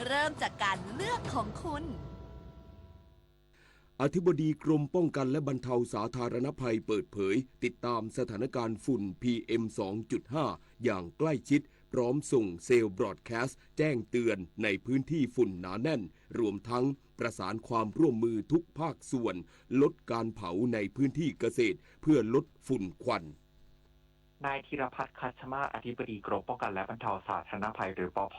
เริ่มจากการเลือกของคุณ อธิบดีกรมป้องกันและบรรเทาสาธารณภัยเปิดเผย ติดตามสถานการณ์ฝุ่น พีเอ็ม สองจุดห้า อย่างใกล้ชิด พร้อมส่งเซลล์บรอดแคสต์แจ้งเตือนในพื้นที่ฝุ่นหนาแน่น รวมทั้งประสานความร่วมมือทุกภาคส่วน ลดการเผาในพื้นที่เกษตร เพื่อลดฝุ่นควัน นายธีรพัฒน์ คัชมาศ อธิบดีกรมป้องกันและบรรเทาสาธารณภัย หรือ ปภ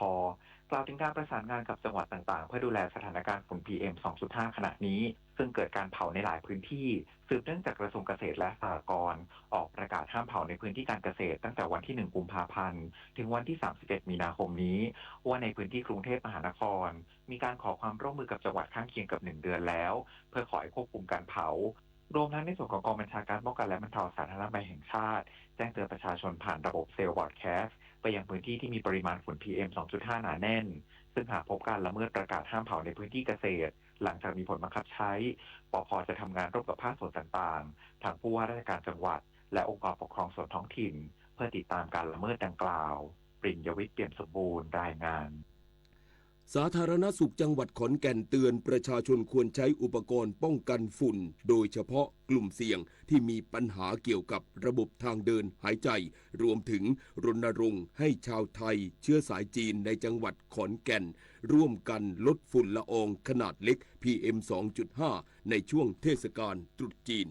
กล่าวถึงการประสานงานกับจังหวัดต่างๆ เพื่อดูแลสถานการณ์ฝุ่น พีเอ็ม สองจุดห้า ขณะนี้ ซึ่งเกิดการเผาในหลายพื้นที่ สืบเนื่องจากกระทรวงเกษตรและสหกรณ์ออกประกาศห้ามเผาในพื้นที่การเกษตรตั้งแต่วันที่ หนึ่ง กุมภาพันธ์ ถึงวันที่ สามสิบเอ็ด มีนาคมนี้ ว่าในพื้นที่กรุงเทพมหานคร มีการขอความร่วมมือกับจังหวัดข้างเคียงเกือบหนึ่งเดือนแล้ว เพื่อขอให้ควบคุมการเผา รวมทั้งในส่วนของกองบัญชาการป้องกันและบรรเทาสาธารณภัยแห่งชาติ แจ้งเตือนประชาชนผ่านระบบเซลล์บรอดแคสต์ไปยังพื้นที่ที่มีปริมาณฝุ่น พีเอ็ม สองจุดห้า หนาแน่น ซึ่งหากพบการละเมิดประกาศห้ามเผาในพื้นที่เกษตร หลังจากมีผลบังคับใช้ ปภ จะทำงานร่วมกับภาคส่วนต่างๆ ทั้งผู้ว่าราชการจังหวัด และองค์กรปกครองส่วนท้องถิ่น เพื่อติดตามการละเมิดดังกล่าว ปริญญวิทย์ เปี่ยมสมบูรณ์ รายงาน สาธารณสุขจังหวัดขอนแก่นเตือนประชาชนควรใช้อุปกรณ์ป้องกันฝุ่น โดยเฉพาะกลุ่มเสี่ยงที่มีปัญหาเกี่ยวกับระบบทางเดินหายใจ รวมถึงรณรงค์ให้ชาวไทยเชื้อสายจีนในจังหวัดขอนแก่น ร่วมกันลดฝุ่นละอองขนาดเล็ก พีเอ็ม สองจุดห้า ในช่วงเทศกาลตรุษจีน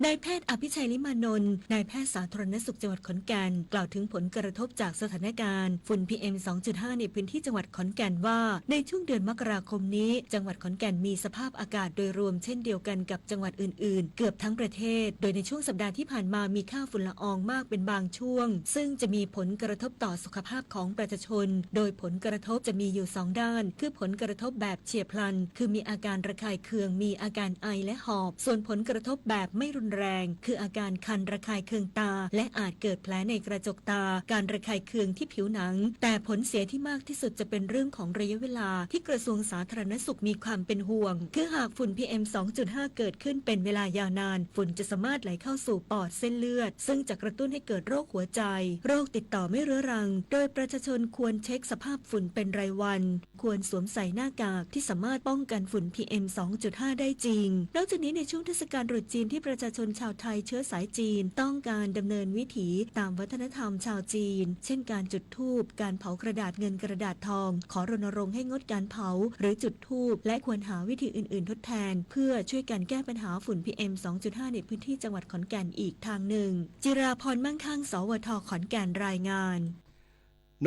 นายแพทย์อภิชัย ลิมานนท์ นายแพทย์สาธารณสุขจังหวัดขอนแก่น กล่าวถึงผลกระทบจากสถานการณ์ฝุ่น พีเอ็ม สองจุดห้า ในพื้นที่จังหวัดขอนแก่นว่า ในช่วงเดือนมกราคมนี้ จังหวัดขอนแก่นมีสภาพอากาศโดยรวมเช่นเดียวกันกับจังหวัดอื่นๆ เกือบทั้งประเทศ โดยในช่วงสัปดาห์ที่ผ่านมามีค่าฝุ่นละอองมากเป็นบางช่วง ซึ่งจะมีผลกระทบต่อสุขภาพของประชาชน โดยผลกระทบจะมีอยู่สองด้าน คือผลกระทบแบบเฉียบพลัน คือมีอาการระคายเคือง มีอาการไอและหอบ ส่วนผลกระทบแบบไม่รุนแรง คืออาการคันระคายเคืองตา และอาจเกิดแผลในกระจกตา การระคายเคืองที่ผิวหนัง แต่ผลเสียที่มากที่สุดจะเป็นเรื่องของระยะเวลาที่กระทรวงสาธารณสุขมีความเป็นห่วง คือหากฝุ่น พีเอ็ม สองจุดห้า เกิดขึ้นเป็นเวลายาวนาน ฝุ่นจะสามารถไหลเข้าสู่ปอดเส้นเลือด ซึ่งจะกระตุ้นให้เกิดโรคหัวใจ โรคติดต่อไม่เรื้อรัง โดยประชาชนควรเช็คสภาพฝุ่นเป็นรายวัน ควรสวมใส่หน้ากากที่สามารถป้องกันฝุ่น พีเอ็ม สองจุดห้า ได้จริง นอกจากนี้ในช่วงเทศกาลตรุษจีนที่ประชาชนชาวไทยเชื้อสายจีนต้องการดำเนินวิถีตามวัฒนธรรมชาวจีน เช่นการจุดธูป การเผากระดาษเงินกระดาษทอง ขอรณรงค์ให้งดการเผาหรือจุดธูป และควรหาวิธีอื่นๆทดแทน เพื่อช่วยกันแก้ปัญหาฝุ่น พีเอ็ม สองจุดห้า ในพื้นที่จังหวัดขอนแก่นอีกทางหนึ่ง จิราพร มั่งคั่ง สวท ขอนแก่น รายงาน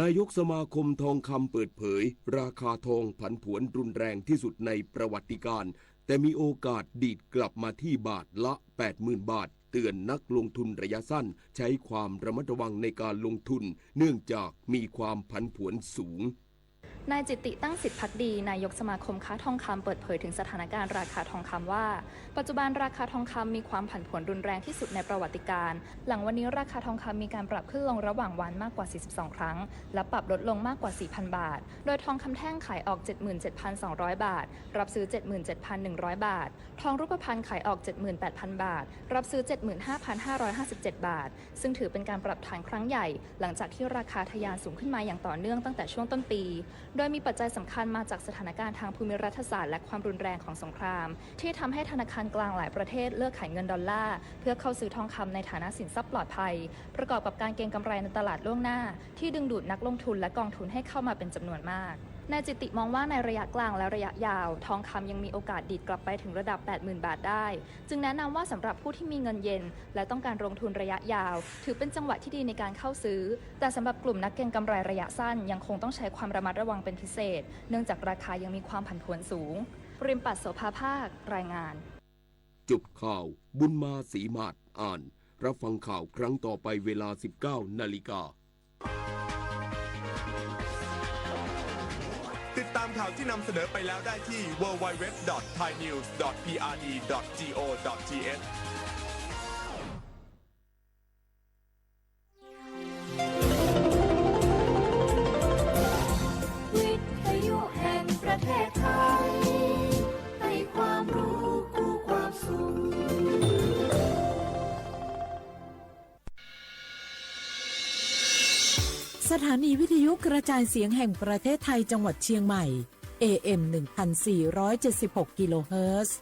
นายกสมาคมทองคำเปิดเผย ราคาทองผันผวนรุนแรงที่สุดในประวัติการ แต่มีโอกาสดีดกลับมาที่บาทละ แปดหมื่น บาท เตือนนักลงทุนระยะสั้น ใช้ความระมัดระวังในการลงทุน เนื่องจากมีความผันผวนสูง นายจิตติ ตั้งสิทธิภักดี นายกสมาคมค้าทองคำเปิดเผยถึงสถานการณ์ราคาทองคำว่า ปัจจุบันราคาทองคำมีความผันผวนรุนแรงที่สุดในประวัติการ หลังวันนี้ราคาทองคำมีการปรับขึ้นลงระหว่างวันมากกว่า สี่สิบสอง ครั้ง และปรับลดลงมากกว่า สี่พัน บาท โดยทองคำแท่งขายออก เจ็ดหมื่นเจ็ดพันสองร้อย บาท รับซื้อ เจ็ดหมื่นเจ็ดพันหนึ่งร้อย บาท ทองรูปพรรณขายออก เจ็ดหมื่นแปดพัน บาท รับซื้อ เจ็ดหมื่นห้าพันห้าร้อยห้าสิบเจ็ด บาท ซึ่งถือเป็นการปรับฐานครั้งใหญ่ หลังจากที่ราคาทะยานสูงขึ้นมาอย่างต่อเนื่องตั้งแต่ช่วงต้นปี โดยมีปัจจัยสำคัญมาจากสถานการณ์ทางภูมิรัฐศาสตร์และความรุนแรงของสงคราม ที่ทำให้ธนาคารกลางหลายประเทศเลือกขายเงินดอลลาร์ เพื่อเข้าซื้อทองคำในฐานะสินทรัพย์ปลอดภัย ประกอบกับการเก็งกำไรในตลาดล่วงหน้า ที่ดึงดูดนักลงทุนและกองทุนให้เข้ามาเป็นจำนวนมาก นายจิตติมองว่าในระยะกลางและระยะยาว ทองคำยังมีโอกาสดีดกลับไปถึงระดับ แปดหมื่น บาทได้ จึงแนะนำว่าสำหรับผู้ที่มีเงินเย็น และต้องการลงทุนระยะยาว ถือเป็นจังหวะที่ดีในการเข้าซื้อ แต่สำหรับกลุ่มนักเก็งกำไรระยะสั้น ยังคงต้องใช้ความระมัดระวังเป็นพิเศษ เนื่องจากราคายังมีความผันผวนสูง ริมปัด โสภาภาค รายงาน จบข่าว บุญมาศรีหมาดอ่าน รับฟังข่าวครั้งต่อไปเวลา สิบเก้านาฬิกา ติดตามข่าวที่นำเสนอไปแล้วได้ที่ ดับเบิลยู ดับเบิลยู ดับเบิลยู ดอท ไทยนิวส์ ดอท พีอาร์ดี ดอท จี โอ ดอท ที เอช วิทยุแห่งประเทศไทย ให้ความรู้คู่ความสุข สถา สถานีวิทยุกระจายเสียงแห่งประเทศไทยจังหวัดเชียงใหม่ เอ เอ็ม หนึ่งพันสี่ร้อยเจ็ดสิบหก กิโลเฮิรตซ์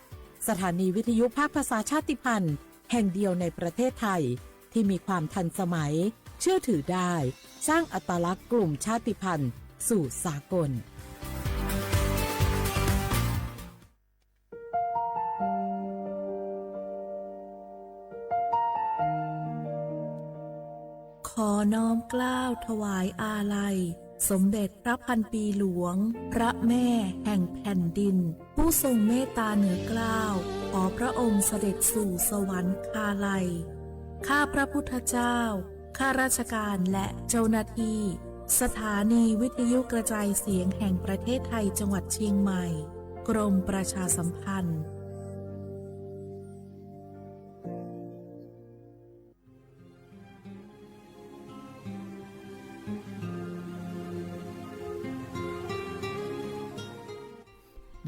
สถานีวิทยุภาคภาษาชาติพันธุ์แห่งเดียวในประเทศไทย ที่มีความทันสมัย เชื่อถือได้ สร้างอัตลักษณ์กลุ่มชาติพันธุ์สู่สากล ขอน้อมเกล้าถวายอาลัย สมเด็จพระพันปีหลวง พระแม่แห่งแผ่นดิน ผู้ทรงเมตตาเหนือเกล้า ขอพระองค์เสด็จสู่สวรรคาลัย ข้าพระพุทธเจ้า ข้าราชการและเจ้าหน้าที่ สถานีวิทยุกระจายเสียงแห่งประเทศไทยจังหวัดเชียงใหม่ กรมประชาสัมพันธ์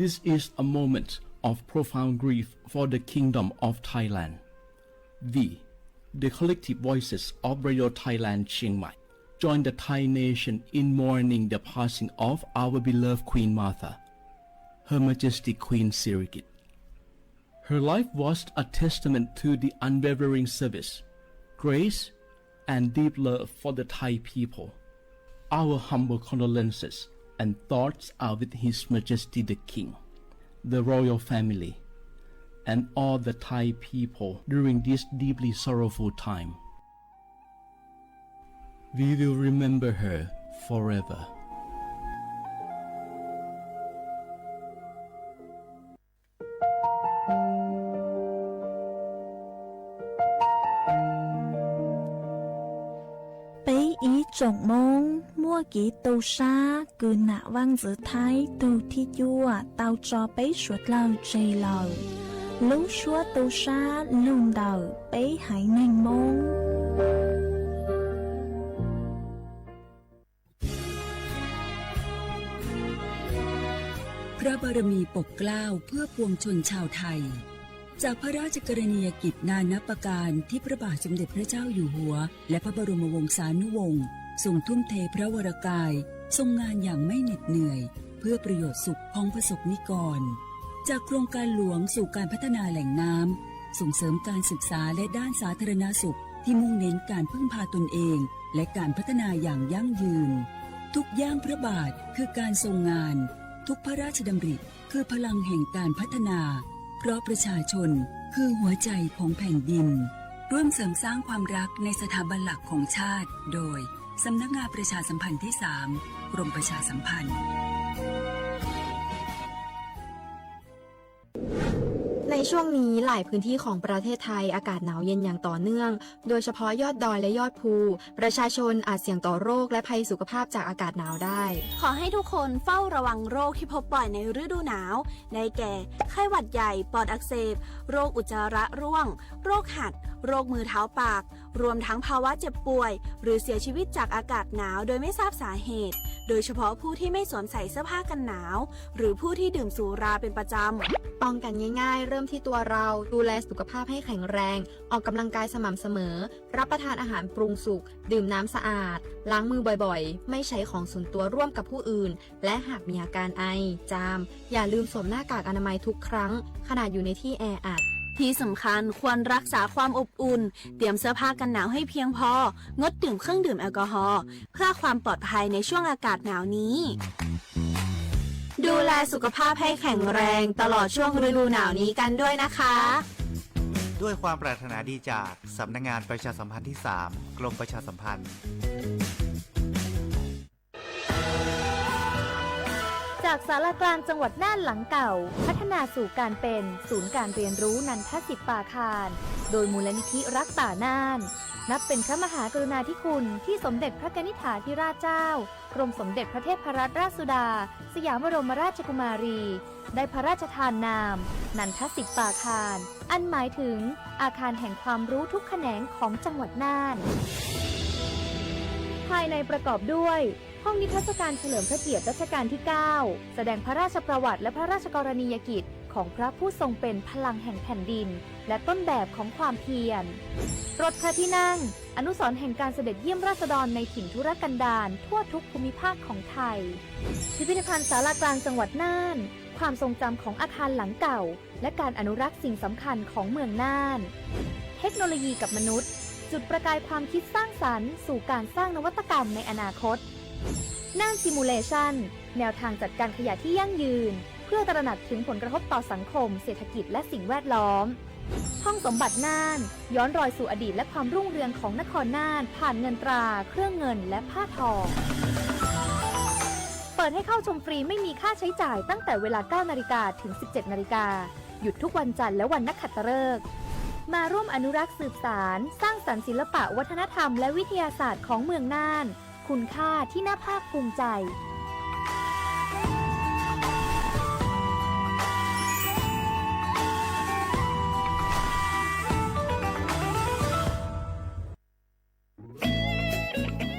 This is a moment of profound grief for the Kingdom of Thailand. We, the collective voices of Radio Thailand Chiang Mai, join the Thai nation in mourning the passing of our beloved Queen Mother, Her Majesty Queen Sirikit. Her life was a testament to the unwavering service, grace, and deep love for the Thai people. Our humble condolences and thoughts are with His Majesty the King, the royal family, and all the Thai people during this deeply sorrowful time. We will remember her forever. Peb ib tsoom Hmoob muaj kev tu sab kws nam vaj ntxwv Thaib tug thib cuaj tau tso peb suav dlawg tseg lawm. Lub suab tu sab lug ntawm peb haiv neeg Hmoob. พระบารมีปกเกล้าเพื่อปวงชนชาวไทย จากพระราชกรณียกิจนานับประการที่พระบาทสมเด็จพระเจ้าอยู่หัว และพระบรมวงศานุวงศ์ทรงทุ่มเทพระวรกาย ทรงงานอย่างไม่เหน็ดเหนื่อย เพื่อประโยชน์สุขของประสบนิกร จากโครงการหลวงสู่การพัฒนาแหล่งน้ำ ส่งเสริมการศึกษาและด้านสาธารณสุข ที่มุ่งเน้นการพึ่งพาตนเอง และการพัฒนาอย่างยั่งยืน ทุกย่างพระบาทคือการทรงงาน ทุกพระราชดำริคือพลังแห่งการพัฒนา เพราะประชาชนคือหัวใจของแผ่นดิน ร่วมเสริมสร้างความรักในสถาบันหลักของชาติ โดย สำนักงานประชาสัมพันธ์ที่สาม กรมประชาสัมพันธ์ ในช่วงนี้หลายพื้นที่ของประเทศไทยอากาศหนาวเย็นอย่างต่อเนื่อง โดยเฉพาะยอดดอยและยอดภู ประชาชนอาจเสี่ยงต่อโรคและภัยสุขภาพจากอากาศหนาวได้ ขอให้ทุกคนเฝ้าระวังโรคที่พบบ่อยในฤดูหนาว ได้แก่ ไข้หวัดใหญ่ ปอดอักเสบ โรคอุจจาระร่วง โรคหัด โรคมือเท้าปาก รวมทั้งภาวะเจ็บป่วย หรือเสียชีวิตจากอากาศหนาวโดยไม่ทราบสาเหตุ โดยเฉพาะผู้ที่ไม่สวมใส่เสื้อผ้ากันหนาว หรือผู้ที่ดื่มสุราเป็นประจำ ป้องกันง่ายๆ เริ่มที่ตัวเรา ดูแลสุขภาพให้แข็งแรง ออกกำลังกายสม่ำเสมอ รับประทานอาหารปรุงสุก ดื่มน้ำสะอาด ล้างมือบ่อยๆ ไม่ใช้ของส่วนตัวร่วมกับผู้อื่น และหากมีอาการไอ จาม อย่าลืมสวมหน้ากากอนามัยทุกครั้ง ขณะอยู่ในที่แออัด ที่สำคัญควรรักษาความอบอุ่น เตรียมเสื้อผ้ากันหนาวให้เพียงพอ งดดื่มเครื่องดื่มแอลกอฮอล์ เพื่อความปลอดภัยในช่วงอากาศหนาวนี้ ดูแลสุขภาพให้แข็งแรงตลอดช่วงฤดูหนาวนี้กันด้วยนะคะ ด้วยความปรารถนาดีจากสำนักงานประชาสัมพันธ์ที่สาม กรมประชาสัมพันธ์ จากศาลากลางจังหวัดน่านหลังเก่า พัฒนาสู่การเป็นศูนย์การเรียนรู้นันทสิปปาคาร โดยมูลนิธิรักป่าน่าน นับเป็นพระมหากรุณาธิคุณที่สมเด็จพระกนิษฐาธิราชเจ้า กรมสมเด็จพระเทพรัตนราชสุดา สยามบรมราชกุมารี ได้พระราชทานนาม นันทสิปปาคาร อันหมายถึงอาคารแห่งความรู้ทุกแขนงของจังหวัดน่าน ภายในประกอบด้วย ห้องนิทรรศการเฉลิมพระเกียรติรัชกาลที่เก้า แสดงพระราชประวัติและพระราชกรณียกิจ ของพระผู้ทรงเป็นพลังแห่งแผ่นดิน และต้นแบบของความเพียร รถพระที่นั่ง อนุสรณ์แห่งการเสด็จเยี่ยมราษฎรในถิ่นทุรกันดารทั่วทุกภูมิภาคของไทย พิพิธภัณฑ์ศาลากลางจังหวัดน่าน ความทรงจำของอาคารหลังเก่า และการอนุรักษ์สิ่งสำคัญของเมืองน่าน เทคโนโลยีกับมนุษย์ จุดประกายความคิดสร้างสรรค์สู่การสร้างนวัตกรรมในอนาคต น่าน Simulation แนวทางจัดการขยะที่ยั่งยืน เพื่อตระหนักถึงผลกระทบต่อสังคม เศรษฐกิจ และสิ่งแวดล้อม ห้องสมบัติน่าน ย้อนรอยสู่อดีตและความรุ่งเรืองของนครน่าน ผ่านเงินตรา เครื่องเงิน และผ้าทอ เปิดให้เข้าชมฟรีไม่มีค่าใช้จ่ายตั้งแต่เวลา เก้านาฬิกา ถึง สิบเจ็ดนาฬิกา หยุดทุกวันจันทร์และวันนักขัตฤกษ์ มาร่วมอนุรักษ์สืบสาน สร้างสรรค์ศิลปะวัฒนธรรมและวิทยาศาสตร์ของเมืองน่าน คุณค่าที่น่าภาคภูมิใจ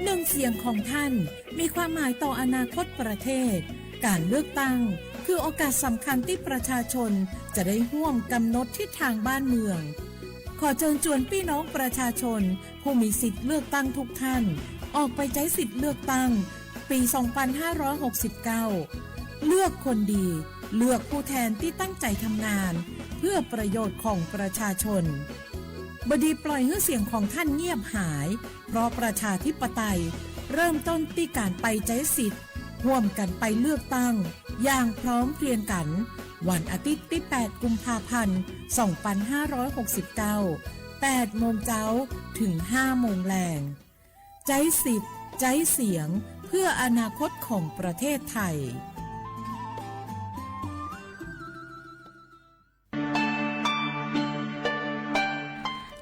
หนึ่งเสียงของท่านมีความหมายต่ออนาคตประเทศ การเลือกตั้งคือโอกาสสำคัญที่ประชาชนจะได้ร่วมกำหนดทิศทางบ้านเมือง ขอเชิญชวนพี่น้องประชาชนผู้มีสิทธิ์เลือกตั้งทุกท่าน ออกไปใช้สิทธิ์เลือกตั้งปี สองพันห้าร้อยหกสิบเก้า เลือกคนดี เลือกผู้แทนที่ตั้งใจทำงาน เพื่อประโยชน์ของประชาชน บดีปล่อยให้เสียงของท่านเงียบหาย เพราะประชาธิปไตยเริ่มต้นที่การไปใช้สิทธิ์ ร่วมกันไปเลือกตั้ง อย่างพร้อมเพรียงกัน วันอาทิตย์ที่ แปด กุมภาพันธ์ สองพันห้าร้อยหกสิบเก้า แปด โมงเช้า ถึง ห้า โมงแลง ใช้สิทธิ์ ใช้เสียง เพื่ออนาคตของประเทศไทย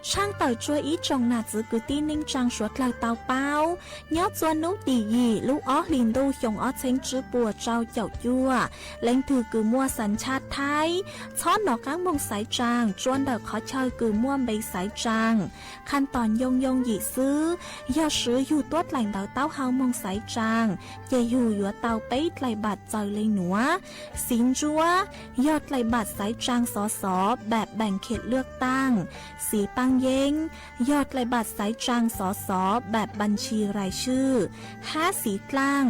Tshaaj tawm tsua ib tsoom nam txiv kwv tij neej tsaa suav dlawg tau paub, nyob tsua nub tim yim lub ob hlis ntuj xyoo ob txheeb tsib puas rau caum cuaj, leej twg kws muaj xav tshaj Thaib, txhob nov qaab moog xaiv tsaa tsua ntawm qhov chaw kws muaj npe xaiv tsaa. Khaj tom yoo yoo yim xwb, yog swv yug tuab dlaim ntawv taub hau moog xaiv tsaa, ces yug yuav tau peb dlaim npaam txaws le nuav: xiv ntsuab, yog dlaim npaam xaiv tsaa xov xov npaam npaam khiam lwaj taaj; xiv paaj yeeb, yog dlaim npaam xaiv tsaa xov xov npaam npaam tshis rais swj; hab xiv dlaaj,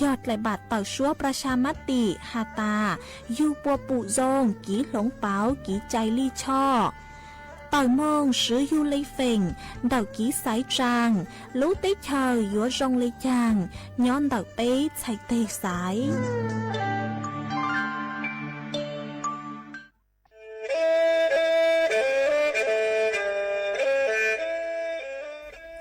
yog dlaim npaam tawm suab pras sa mab tim has tas yug puas pum zoo, kiv hloov pauv, kiv cai lij choj. Tawm moog swv yug le feem ntawm kiv xaiv tsaa, lub teb chaws yuav zoo le caag nyob ntawm peb txhais teg xaiv.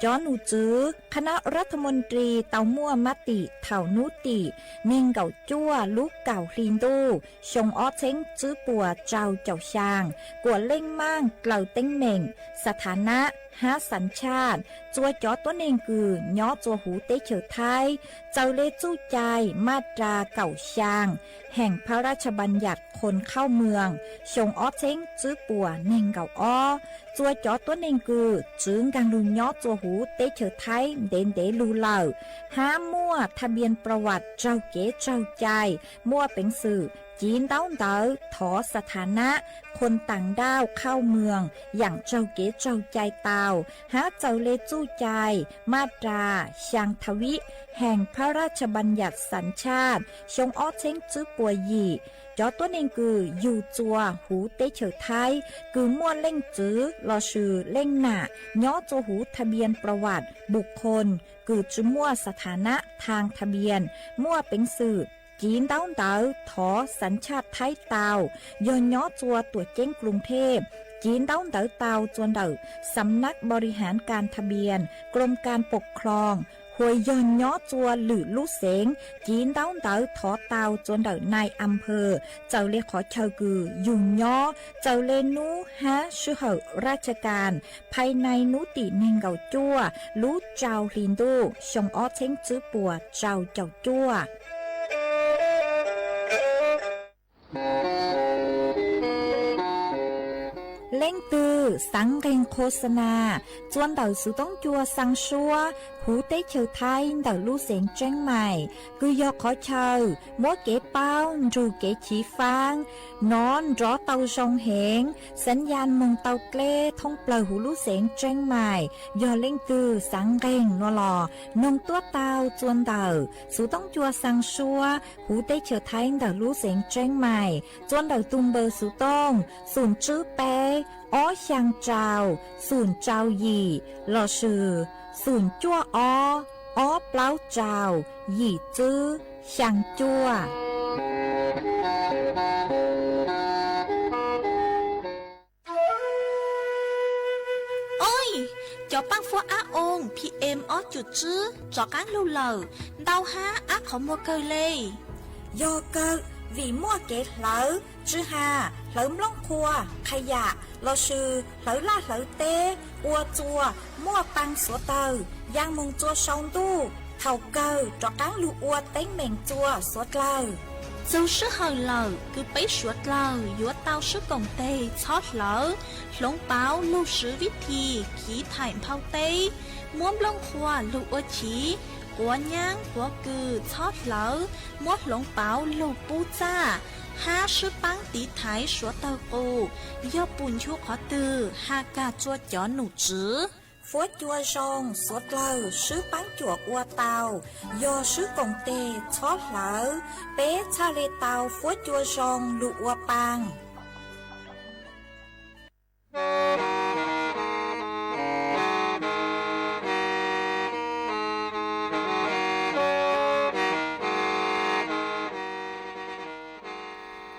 Cov num tswv คณะรัฐมนตรี tau muaj mab tim thaum nub tim neeg nkaum cuaj lub kaum hli ntuj xyoo ob txheeb tsib puas rau caum xyaa kuas leej maaj dlaws teeb meem, สถานะ hab สัญชาติ tsua cov tuab neeg kws nyob tsua huv teb chaws Thaib txaws le txuj cai maj ras kaum xyaa แห่งพระราชบัญญัติคนเข้าเมือง xyoo ob txheeb tsib puas neeg nkaum ob, tsua cov tuab neeg kws tsi nkaag lug nyob tsua huv teb chaws Thaib ntev ntev lug lawm, hab muaj ทะเบียนประวัติ raug kev raug cai, muaj peev xwm civ ntaub ntawv thov สถานะ คนต่างด้าวเข้าเมือง yaam raug kev raug cai tau, hab txaws le txuj cai maj ras xyaa ทวี แห่งพระราชบัญญัติสัญชาติ xyoo ob txheeb tsib puas yim. Cov tuab neeg kws yug tsua huv teb chaws Thaib kws muaj leej txiv lossis leej nam nyob tsua huv ทะเบียนประวัติบุคคล kws tsi muaj สถานะทางทะเบียน muaj peev xwm civ ntaub ntawv thov สัญชาติไทย tau, yog nyob tsua tuam ceeb กรุงเทพ, civ ntaub ntawv tau tsua ntawm สำนักบริหารการทะเบียน กรมการปกครอง, hos yog nyob tsua lwm lub xeev, civ ntaub ntawv thov tau tsua ntawm นายอำเภอ txawm le qhov chaw kws yug nyob, txawm le nub hab sij hawm ราชการ ภายใน nub tim neeg nkaum cuaj lub rau hli ntuj xyoo ob txheeb tsib puas rau caum cuaj. Leej twg xaav nqeg โฆษณา tsua ntawm xuv toob cua xaa suab huv teb chaws Thaib ntawm lub xeev Tseeb Maim, kws yog qhov chaw muab kev paub nrug kev chiv faab nov nrov tau zoo heev, xav yaj moog tau dleb thoob plawg huv lub xeev Tseeb Maim. Yog leej twg xaav nqeeg nuav los noog tuab taug txua ntawm xuv toob cua xaa suab huv teb chaws Thaib ntawm lub xeev Tseeb Maim, txua ntawm tug npawb xuv tooj xoom tswb peb ob xyaa rau xoom rau yim lossis xoom cuaj ob ob plaub rau yim tswb xyaa cuaj. Oj, cov paab fuab ab oo P M ob cum tswb rov qaab lug lawm, ntau hab ab qhov muag kawg le. Yog kawg, vim muaj kev hlawv tswb ha, hlawv nplooj qhuav, qha yam lossis hlawv laj hlawv teb ua txuas muaj paa xuav dlawg, yaa moog txua sau ntuj, thaum kawg rov qaab lug ua teeb meem txua xuav dlawg. Txug sij hawm lawm kws peb suav dlawg yuav tau swb koom teg txhob hlawv, hloov pauv lug swv vib thi chiv thaim nphau teb, muab nplooj qhuav lug ua chiv, quav nyaab quav kws txhob hlawv, muab hloov pauv lug pub txaj, hab swb paab tiv thaiv suav dlawg qus. Yog pum nchu qhov twg has kag txua cov num tswv. Fuab cua zoo xuav dlawg swb paab cuam ua tau, yog swb koom teg txhob hlawv, peb txhaj le tau fuab cua zoo lug ua paa.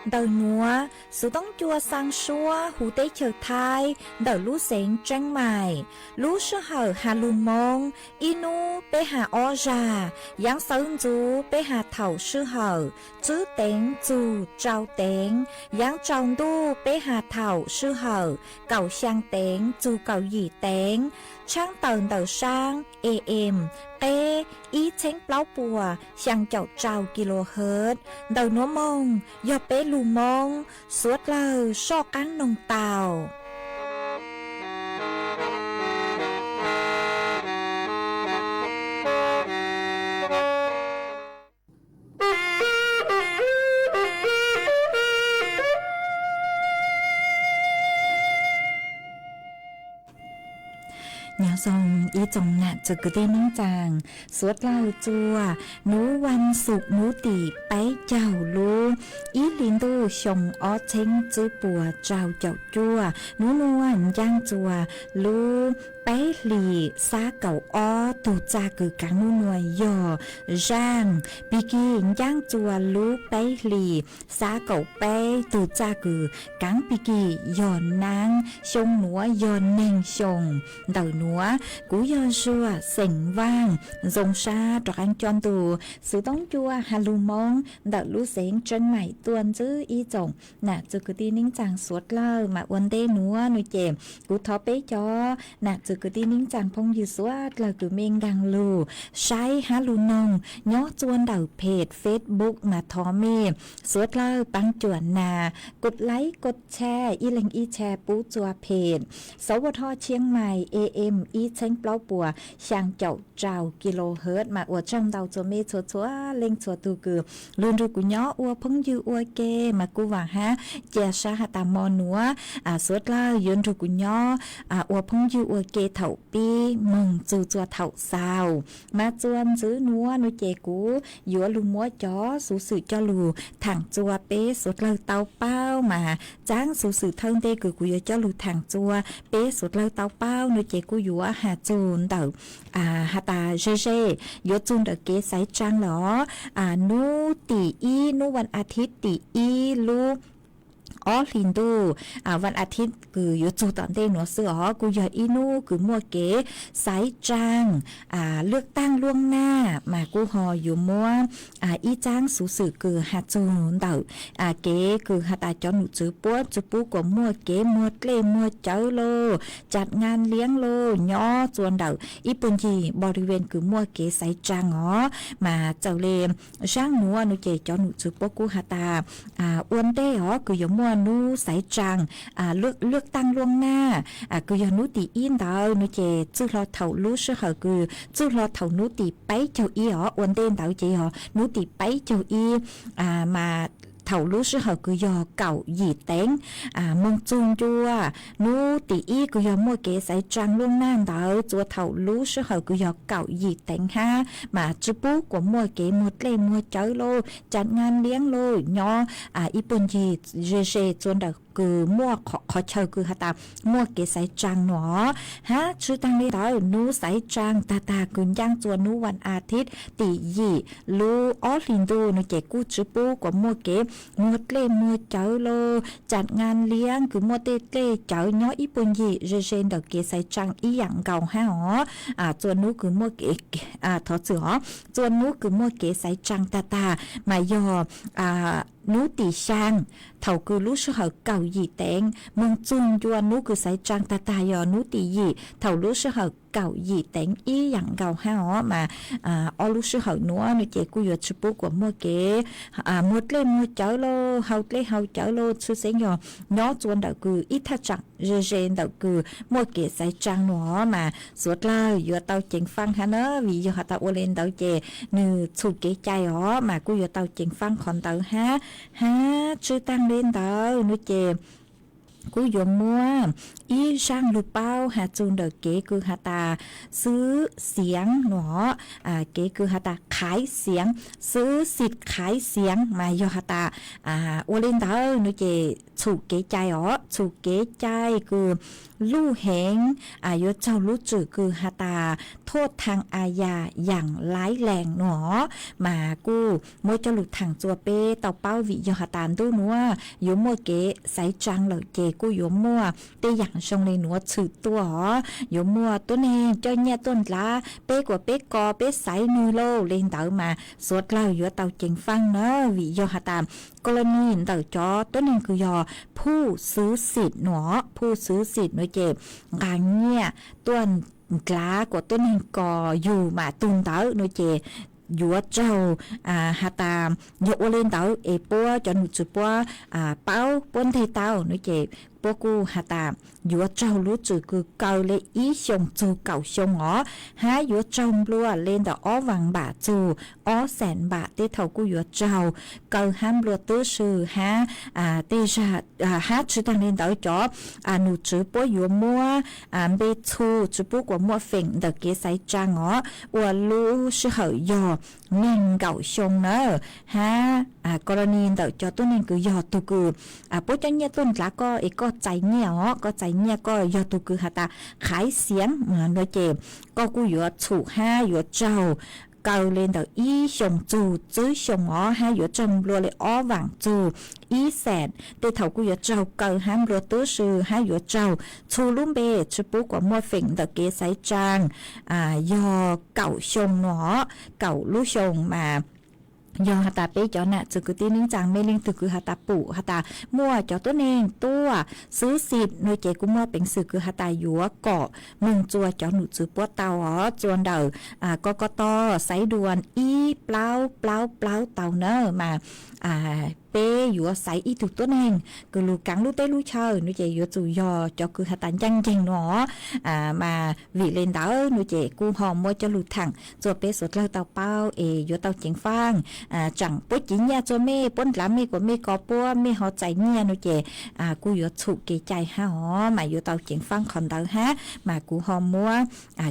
Ntawm nuav, xuv toob cua xaa suab huv teb chaws Thaib ntawm lub xeev Tseeb Maim. Lub sij hawm has lug Moob, ib nub peb has ob zag, yaav sawv ntxuv peb has thaum sij hawm tswb teev txug rau teev, yaav tsaus ntuj peb has thaum sij hawm kaum xyaa teev txug kaum yim teev, tshaab tawm ntawm saab A M qeb ib txheeb plaub puas xyaa caum rau kilohertz. Ntawm nuav moog yog peb lug Moob, xuav dlawg soj qaab noog tau. Nyob zoo ib tsoom nam txwv kwv tij neej tsaa, suav dlawg txua nub vas xuv nub tim peb caug lub ib hlis ntuj xyoo ob txheeb tsib puas rau caum cuaj, nub nuav ncaaj txua lub peb hlis xab kaum ob tug txaj kws kaav nub nuav yog zaaj, pig kig ncaaj txua lub peb hlis xab kaum peb tug txaj kws kaav pig kig yog naab, xyoo nuav yog neeg xyoo. Ntawm nuav kuv yog Zuag xeem Vaaj, zoo sab rov qaab coj ntu xuv toob cua has lug Moob ntawm lub xeev Tseeb Maim tuaj ntsib ib tsoom nam txwv kwv tij neej tsaa suav dlawg. Mas ua ntej nuav nuav ces kuv thov peb cov nam txwv kwv tij neej tsaa phooj ywg suav dlawg kws mej nkaag lug saib hab lug noog nyob txua ntawm peg Facebook mas thov mej suav dlawg paab cuam nas kos laib kos tshaj ib leeg ib tshaj pub txua peg Sov Vaj Thoj Tshiab Mais A M ib txheeb plaub puas xyaa caum rau kilohertz. Mas ua tsaug ntau txua mej txhua txhua leej txhua tug kws lug nrug kuv nyob ua phooj ywg ua ke, mas kuv vaam hab cia sab has tas mo nuav suav dlawg yuav nrug kuv nyob ua phooj ywg ua ke thaum pib moog txug txua thaum xaus. Mas txua ntxiv nuav nuav ces kuv yuav lug muab cov xuv xwm coj lug thaam txua peb suav dlawg tau paub. Mas tsaab xuv xwm thawj ntej kws kuv yuav coj lug thaam txua peb suav dlawg tau paub nuav ces kuv yuav has txug ntawm has tas ze ze, yuav txug ntawm kev xaiv tsaa lawm os. Nub tim ib, nub vas a thiv tim ib lub ob hlis ntuj, vas a thiv kws yuav txug tom ntej nuav xwb os, kuj yog ib nub kws muaj kev xaiv tsaa lwj taaj luaj naj. Mas kuv ho yuav muab ib tsaab xuv xwm kws has txug ntawm kev kws has tas cov num tswv puab tsi pub kuas muaj kev muag dlej muag cawv lauj, tsaam ngaa liab lauj, nyob txua ntawm ib puag ncig boriven kws muaj kev xaiv tsaa os. Mas txawm le zaaj nuav nuav ces cov num tswv puab kuj has tas ua ntej os kws yuav hnub xaiv tsaa, lwj taaj luaj naj, kws yog hnub tim ib ntawd no ces txwj hlo thaum lub sij hawm kws, txwj hlo thaum hnub tim peb caug ib os, ua ntej ntawd ces yog hnub tim peb caug ib, mas thaum lub sij hawm kws yog kaum yim teev moog txug ncua hnub tim ib kws yog muaj kev xaiv tsaa luaj naj ntawd txua thaum lub sij hawm kws yog kaum yim teev hab mas tsi pub kuas muaj kev muag dlej muag cawv lauj, cav ngaa liab lauj, nyob ib puag ncig ze ze txua ntawm kws muaj qhov chaw kws has tas muaj kev xaiv tsaa nuav. Hab tsi taag le ntawd hnub xaiv tsaa tag tag kws ncaaj txua hnub vas as thiv tim yim lub ob hlis ntuj no ces kuj tsi pub kuas muaj kev muag dlej muag cawv lauj, cav ngaa liab kws muaj tej dlej cawv nyob ib puag ncig ze ze ntawm kev xaiv tsaa ib yaam nkaus hab os. Txua hnub kws muaj kev, thov txim os, txua hnub kws muaj kev xaiv tsaa tag tag mas yog hnub tim xyaa thaum kws lub sij hawm kaum yim teev moog txug ncua hnub kws xaiv tsaa tag tag yog hnub tim yim thaum lub sij hawm kaum yim teev ib yaam nkaus hab os. Mas ob lub sij hawm nuav no ces kuj yuav tsi pub kuas muaj kev muag dlej muag cawv lauj, hau dlej hau cawv lauj, tshwj xeeb yog nyob txua ntawm kws ib thaj tsaam ze ze ntawm kws muaj kev xaiv tsaa nuav mas suav dlawg yuav tau ceev faaj hab na, vim yog has tas ua le ntawd ces nwg txhum kev cai os, mas kuj yuav tau ceev faaj qhov ntawd hab. Hab tsi taag le ntawd no ces kuj yuav muaj ib zaaj lug paub has txug ntawm kev kws has tas xwb xiav nuav, kev kws has tas qhaiv xiav, xwb xim qhaiv xiav mas yog has tas ua le ntawd no ces txhum kev cai os, txhum kev cai kws luj heev yuav txaug lub tswm kws has tas thuaj thaaj a yas yaam laib lees nuav, mas kuj muab coj lug thaam txua peb tau paub vim yog has tas ntuj nuav yuav muaj kev xaiv tsaa lawm ces kuj yuav muaj tej yaam zoo le nuav tshwm tuaj os, yuav muaj tuab neeg coj nyiaj tuaj ndlav peb kuas peb ko peb xaiv nwg lauj, le ntawd mas suav dlawg yuav tau ceev faaj na, vim yog has tas kos los nis ntawm cov tuab neeg kws yog phuj xwb xim nuav, phuj xwb xim nuav ces nqaa nyiaj tuaj ndlav kuas tuab neeg ko yug mas tug ntawd no ces yuav tsaug has tas yog ua le ntawd es puab cov nom tswv puab paub puab nteg tau no ces puab kuj has tas yuav tsaug lub tswm kws kaw le ib xyoos txug kaum xyoo os, hab yuav tsaug nplua le ntawm ob vaam npam txug ob xees npam tej thaum kuj yuav tsaug kaw hab nplua twb swm hab tej zag, hab tsi taag le ntawd cov nom tswv puab yuav muab npe txhu tsi pub kuas muaj feem ntawm kev xaiv tsaa os, ua lub sij hawm yog neeg nkaum xyoo na, hab kos los nis ntawm cov tuab neeg kws yog tug kws puab coj nyiaj tuaj ndlav koj es koj txais nyiaj os, koj txais nyiaj koj yog tug kws has tas qhaiv xiav no ces koj kuj yuav txhum hab yuav tsaug kaw le ntawm ib xyoos txug tsib xyoos os, hab yuav tsaug nplua le ob vaam txug ib xees tej thaum kuj yuav tsaug kaw hab nplua twb swm hab yuav tsaug txhu lub npe tsi pub kuas muaj feem ntawm kev xaiv tsaa yog kaum xyoo no, kaum lub xyoo mas yog has tas peb cov nam txiv kwv tij neej tsaa mej leej twg kws has tas pum has tas muaj cov tuab neeg tuaj xwb xim no ces kuj muaj peev xwm kws has tas yuav kom moog txua cov nom tswv puab tau os, txua ntawm koj koj toj xaiv duas ib plaub plaub plaub tau na mas peb yuav xaiv ib tug tuab neeg kws lug kaav lub teb lub chaw no ces yuav tsum yog cov kws has tas ncaaj nceeg no mas vim le ntawd no ces kuj ho muab coj lug thaam txua peb suav dlawg tau paub es yuav tau ceev faaj. Tsaam puab civ nyiaj txua mej, puab ndlav mej kuas mej ko puab mej ho txais nyiaj no ces kuj yuav txhum kev cai hab os, mas yuav tau ceev faaj qhov ntawd hab mas kuv ho muab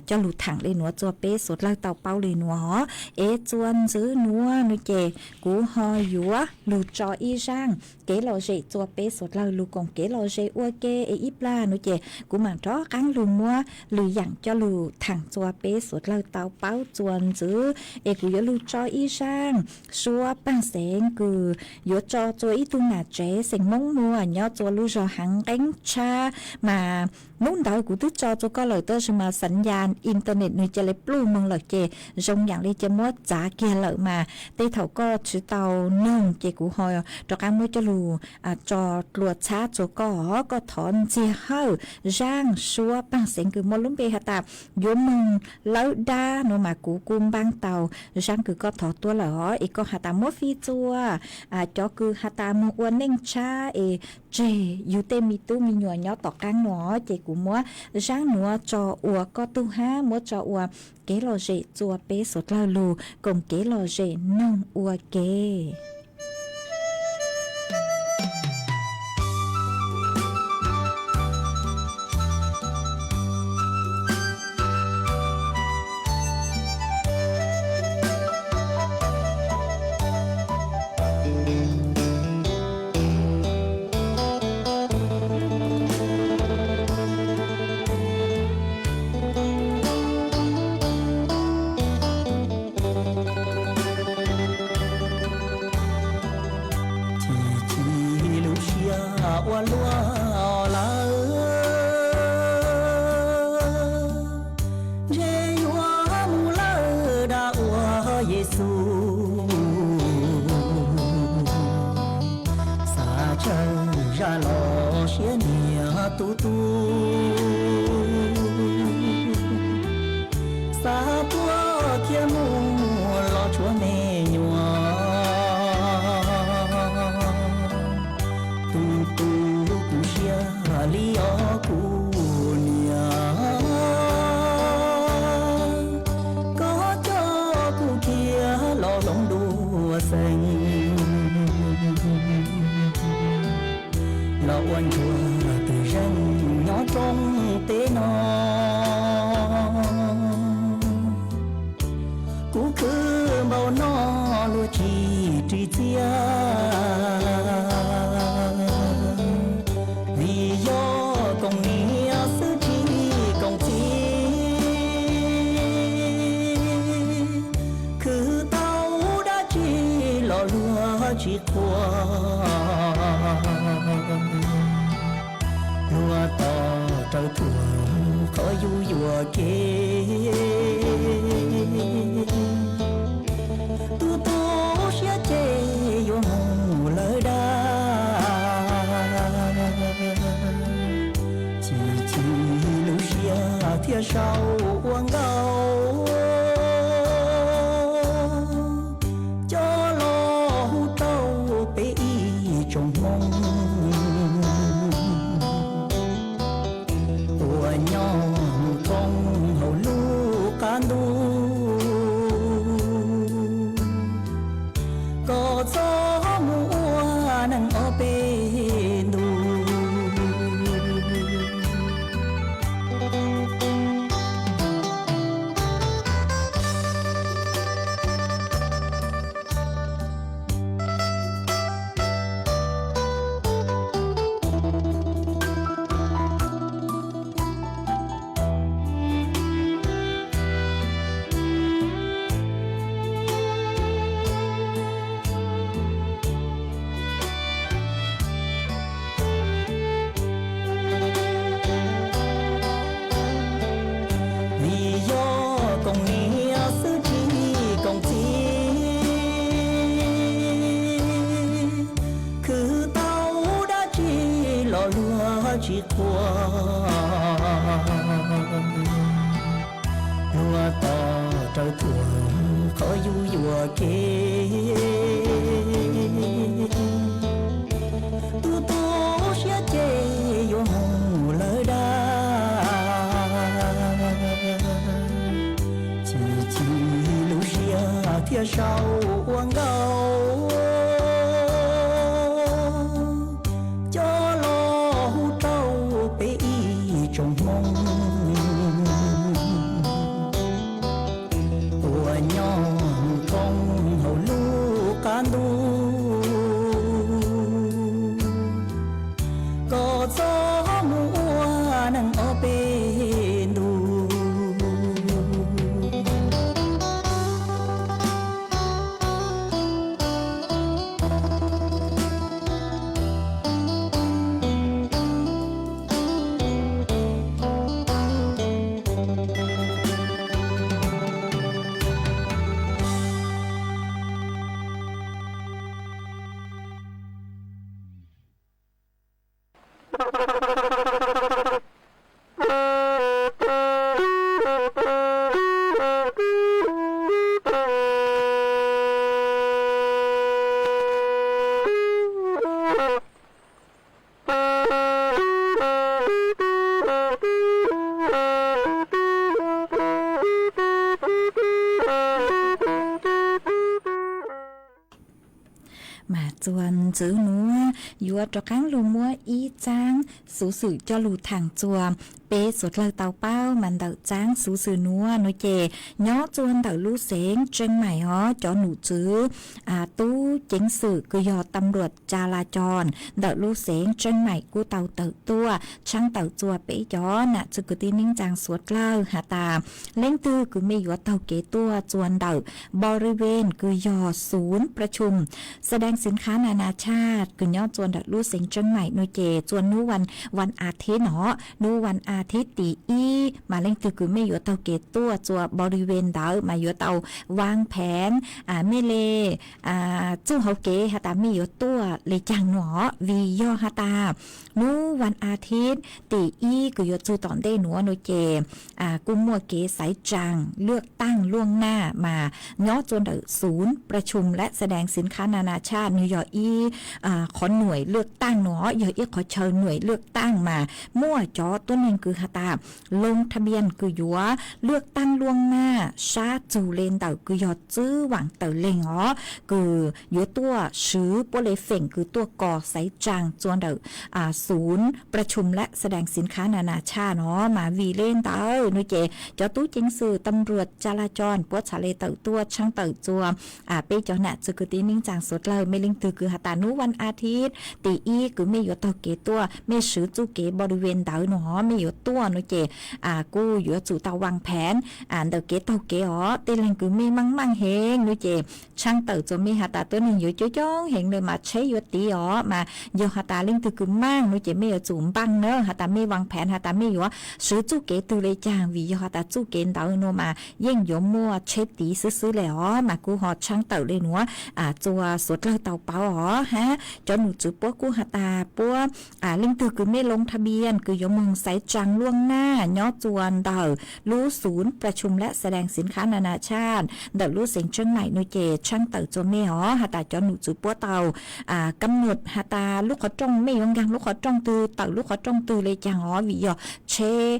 coj lug thaam le nuav txua peb suav dlawg tau paub le nuav os. Es txua ntxiv nuav no ces kuv ho yuav lug tso ib zaaj kev lom zem txua peb suav dlawg lug koom kev lom zem ua ke es ib plag no ces kuv maam rov qaab lug muab lwm yaam coj lug thaam txua peb suav dlawg tau paub txua ntxiv. Es kuv yuav lug tso ib zaaj suab paaj xeev kws yuav tso txua ib tug nam tsev xeem Moob Muas nyob txua lub zog Haav Nqeeb Tshab mas hnub ntawd kuv twb tso txua koj lawm tab sis mas xav yas internet nwg ca le pluj moog lawm ces zoo yaam le ca muab txav kiag lawm mas tej thaum koj tsi tau noog ces kuv ho rov qab muab coj lug tso dlua txhab rua koj, koj thov ntxiag hawj zaaj suab paag xeev kws muaj lub npe has tas Yuav Moog Lawb Dab nuav mas kuv kuj npaab tau zaaj kws koj thov tuab lawm os. Es koj has tas muab fij txua cov kws has tas moog ua neej tshab es tseg yug tej me tub me nyuam nyob tom qaab nuav, ces kuv muab zaaj nuav tso ua koj tug hab muab tso ua kev lom zem rua peb suav dlawg lug koom kev lom zem noog ua ke. Chim chim lub siab ua luaj lawm, ntshe yuav mus lawm dab ua Yexus. Xav tsawg zaj los siab nyiam tu tu, xav tuaj kiag mus los tshuav me nyuam. Tus tu kuv siab li os kuv niam, koj coj kuv kiag los hloov dua xeem, los ua ntsuag twg zeej nyob rooj teb no. Kuv khwv npaum no luag tsis ris txiaj, vim yog koom niam xwb tsis koom txiv. Khwv tau dab tsi los luag tsis qhuas, luag tos raws thuam qhov yug yuam kev. Tus tu siab ces yuav mus lawm dab, chim chim lub siab thiaj sau ua nkaus. Coj los hu rau peb ib tsoom Hmoob uas nyob mus thoob hauv lub qab ntuj, kom txhob mus ua neeg ob peb ntus. Vim yog koom niam xwb tsis koom txiv, khwv tau dab tsi los luag tsis qhuas, luag tos raws thuam qhov yug yuam kev. Tus tu siab ces yuav mus lawm dab, chim chim lub siab thiaj sau ua nkaus. Coj los hu rau peb ib tsoom Hmoob uas nyob mus thoob hauv Mas txuas ntxiv nuav yuav rov qaab lug muab ib txaab xuv xwm coj lug thaam txuas peb suav dlawg tau paub. Mas ntawm txaab xuv xwm nuav no ces nyob txuas ntawm lub xeev Tseeb Maim os, cov nom tswv tub ceev xwm kws yog tam luam ca la coos ntawm lub xeev Tseeb Maim kuj tau tawm tuaj tshaab tawm txuas peb cov nam txwv kwv tij neej tsaa suav dlawg has tas leej twg kws mej yuav taug kev tuaj txuas ntawm boriven kws yog xuv pra chum xa daag xiv khav na na tshaj kws nyob txuas ntawm lub xeev Tseeb Maim no ces txuas nub vas a thib no, nub vas a thib tim ib mas leej twg kws mej yuav taug kev tuaj txuas boriven ntawd mas yuav tau vaaj pheev mej le txuj hauv kev has tas mej yuav tuaj le caag no, vim yog has tas nub vas a thib tim ib kws yuav txug tom ntej nuav no ces kuj muaj kev xaiv tsaa lwaj taaj luaj naj mas nyob txuas ntawm xuv pra chum lab xa daag xiv khav na na tshaj, nwg yog ib qhov nuaim lwaj taaj no, yog ib qhov chaw nuaim lwaj taaj mas muaj cov tuab neeg kws has tas loo tha npias kws yuav lwaj taaj luaj naj sab txug le ntawm kws yog tswb vaam tawm leeg os, kws yuav tuaj swv puab le feem kws tuaj kos xaiv tsaa txuas ntawm xuv pra chum lab xa daag xiv khav na na tshaj no. Mas vim le ntawd no ces cov tub ceev xwm tam luam ca la coos puab txhad le tawm tuaj tshaab tawm txuas peb cov nam txwv kwv tij neej tsaa suav dlawg, mej leej twg kws has tas nub vas a thib tim ib kws mej yuav taug kev tuaj, mej swv txuj kev boriven ntawd no mej yuav tuaj no ces kuj yuav tsum tau vaaj pheev ntawm kev taug kev os. Tej leeg kws mej maaj maaj heev no ces tshaab tawm txuas mej has tas tuab neeg yuav coob coob heev le mas tsheb yuav tiv os. Mas yog has tas leej twg kws maaj no ces mej yuav tsum npaaj na has tas mej vaaj pheev has tas mej yuav swv txuj kev twg le caag, vim yog has tas txuj kev ntawd no mas yeej yuav muaj tsheb tiv xwb xwb le os. Mas kuj ho tshaab tawm le nuav txuas suav dlawg tau paub os hab cov nom tswv puab kuj has tas puab leej twg kws mej loo tha npias kws yuav moog xaiv tsaa luaj naj nyob txuas ntawm lub xuv pra chum lab xa daag xiv khav na na tshaj ntawm lub xeev Tseeb Maim no ces tshaab tawm txuas mej os has tas cov nom tswv puab tau kam num has tas lub qhov rooj mej yuav nkaag lub qhov rooj twg tawm lub qhov rooj twg le caag os, vim yog tsheb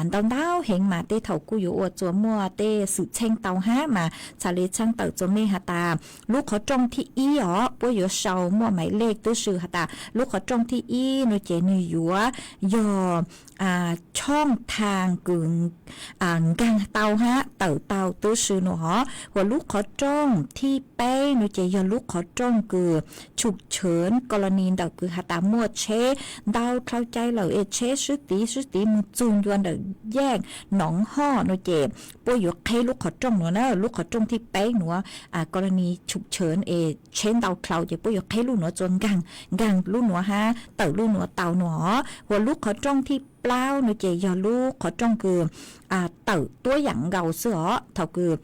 ntau ntau heev mas tej thaum kuj yuav ua txuas muaj tej xwm txheej tau hab. Mas txhad le tshaab tawm txuas mej has tas lub qhov rooj thib ib os puab yuav sau muaj maiv lej tub si has tas lub qhov rooj thib ib no ces nwg yuav yog chooj thaag kws nkaag tau hab tawm tau tub si no os. Hos lub qhov rooj thib peb no ces yog lub qhov rooj kws tshum tshwv kos los nis ntawm kws has tas muaj tsheb ntau dlhau cai lawm es tsheb swb tiv swb tiv moog txug ncua ntawm yaaj Noov Hoj no ces puab yuav qheb lub qhov rooj nuav na, lub qhov rooj thib peb nuav kos los nis tshum tshwv es tsheb ntau dlhau ces puab yuav qheb lub nuav txuas nkaag, nkaag lub nuav hab tawm lub nuav tau no os. Hos lub qhov rooj thib plaub no ces yog lub qhov rooj kws tawm tuab yaam nkaus xwb os. Thaum kws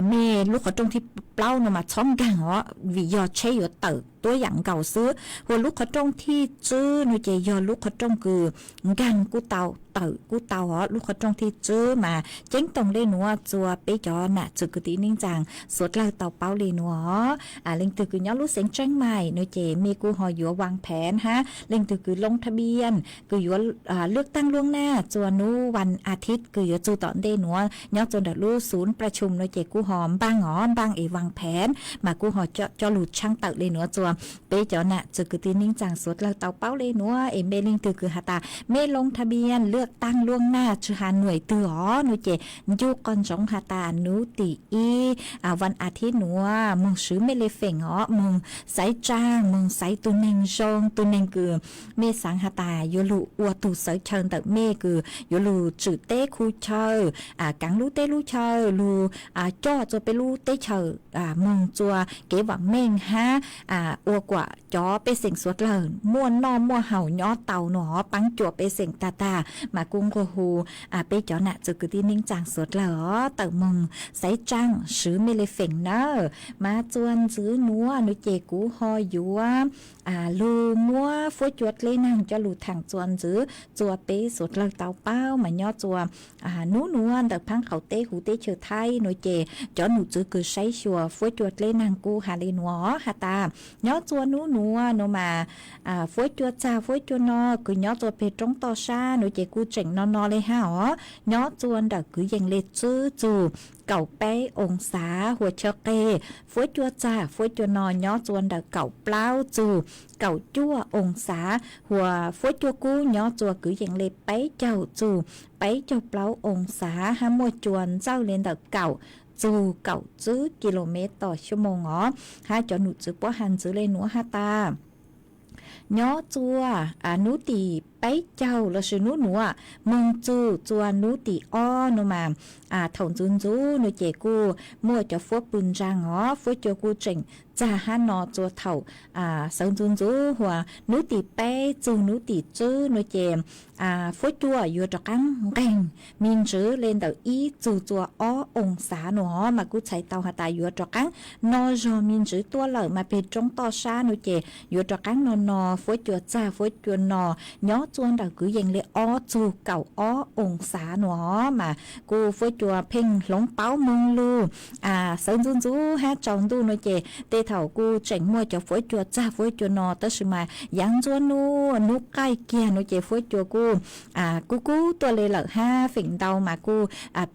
mej lub qhov rooj thib plaub no mas txhob nkaag os, vim yog tsheb yuav tawm tuab yaam nkaus xwb. Hos lub qhov rooj thib tswb no ces yog lub qhov rooj kws nkaag kuj tau tawm kuj tau os. Lub qhov rooj thib tswb mas ceeb toom le nuav txuas peb cov nam txwv kwv tij neej tsaa suav dlawg tau paub le nuav. Leej twg kws nyob lub xeev Tseeb Maim no ces mej kuj ho yuav vaaj pheev hab, leej twg kws loo tha npias kws yuav lwaj taaj luaj naj txuas nub vas a thib kws yuav txug tom ntej nuav nyob txuas ntawm lub xuv pra chum no ces kuj ho npaaj os, npaaj es vaaj pheev mas kuj ho coj lug tshaab tawm le nuav txuas peb cov nam txwv kwv tij neej tsaa suav dlawg tau paub le nuav. Es mej leej twg kws has tas mej loo tha npias lwaj taaj luaj naj tsi has nuaim twg os no ces ncu qoj ntsoov has tas nub tim ib vas a thib nuav moog swv mej le feem os, moog xaiv tsaa, moog xaiv tug neeg zoo, tug neeg kws mej xaav has tas yuav lug ua tug xawv chaw ntawm mej kws yuav lug tswm teb khu chaw, kaav lub teb lub chaw, lug coj txua peb lub teb chaws moog txua kev vaam meej hab ua kuas cov pej xeem suav dlawg muaj noj muaj haus nyob tau nua, paab cuam pej xeem taag taag. Mas kuj nqua hu peb cov nam txwv kwv tij neej tsaa suav dlawg os, tawm moog xaiv tsaa swv mej le feem nawb. Mas txua ntxwv nuav nua ces kuv ho yuav lug muab fuab cua dleb naag coj lug thaam txua ntxwv txua peb suav dlawg tau paub. Mas nyob txua nub nuav ntawm phaab qaum teb huv teb chaws Thaib nua ces cov num txwv kws saib xyuas fuab cua dleb naag kuj has le nuav has tas, nyob txua nub nuav nua mas fuab cua txag fuab cua no kws nyob txua peg roob toj sab nua ces kuj tseem no no le hab os. Nyob txua nrawm kwv yees le tswb txug kaum peb oo xav hua chaw qeg. Fuab cua txag fuab cua no nyob txua nrawm kaum plaub txug kaum cuaj oo xav, hua fuab cua kub nyob txua kwv yees le peb caug txug peb caug plaub oo xav hab muaj cua ntxawj le ntawm kaum txug kaum tsib ki lo mev tos xyoo moos os. Hab cov num txwv puab has ntxwv le nuav has tas, nyob txua nub tim peb caug lossis nub nuav moog txug txua nub tim ob nua mas thaum ntxuv ntxuv nua ces kuj muaj cov fuab pw ntsaa os, fuab cua kuj tseem txag hab no txua thaum sawv ntxuv ntxuv hua nub tim peb txug nub tim tswb nua ces fuab cua yuav rov qaab nqeeg me ntswv le ntawm ib txug txua ob oo xav nua os. Mas kuj txhais tau has tas yuav rov qaab no zog me ntswv tuaj lawm mas peg roob toj sab nua ces yuav rov qaab no no. Fuab cua txag fuab cua no nyob txua nrawm kwv yees le ob txug kaum ob oo xav nua os. Mas kuj fuab cua pheej hloov pauv moog lug sawv ntxuv ntxuv hab tsaus ntuj nua ces tej thaum kuj tseem muaj cov fuab cua txag fuab cua no tab sis mas yaav ntxuab nub nub qaij kiag nua ces fuab cua kuj kub kub tuaj le lawm hab feem ntau mas kuj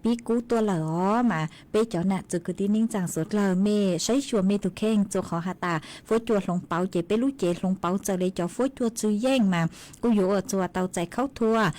pib kub tuaj lawm os. Mas peb cov nam txwv kwv tij neej tsaa suav dlawg mej saib xyuas mej tug kheej txua qhov has tas fuab cua hloov pauv ces peb lub cev hloov pauv txawm le cov fuab cua txwv yeej mas kuj yuav ua txua tau txais khaub thuas.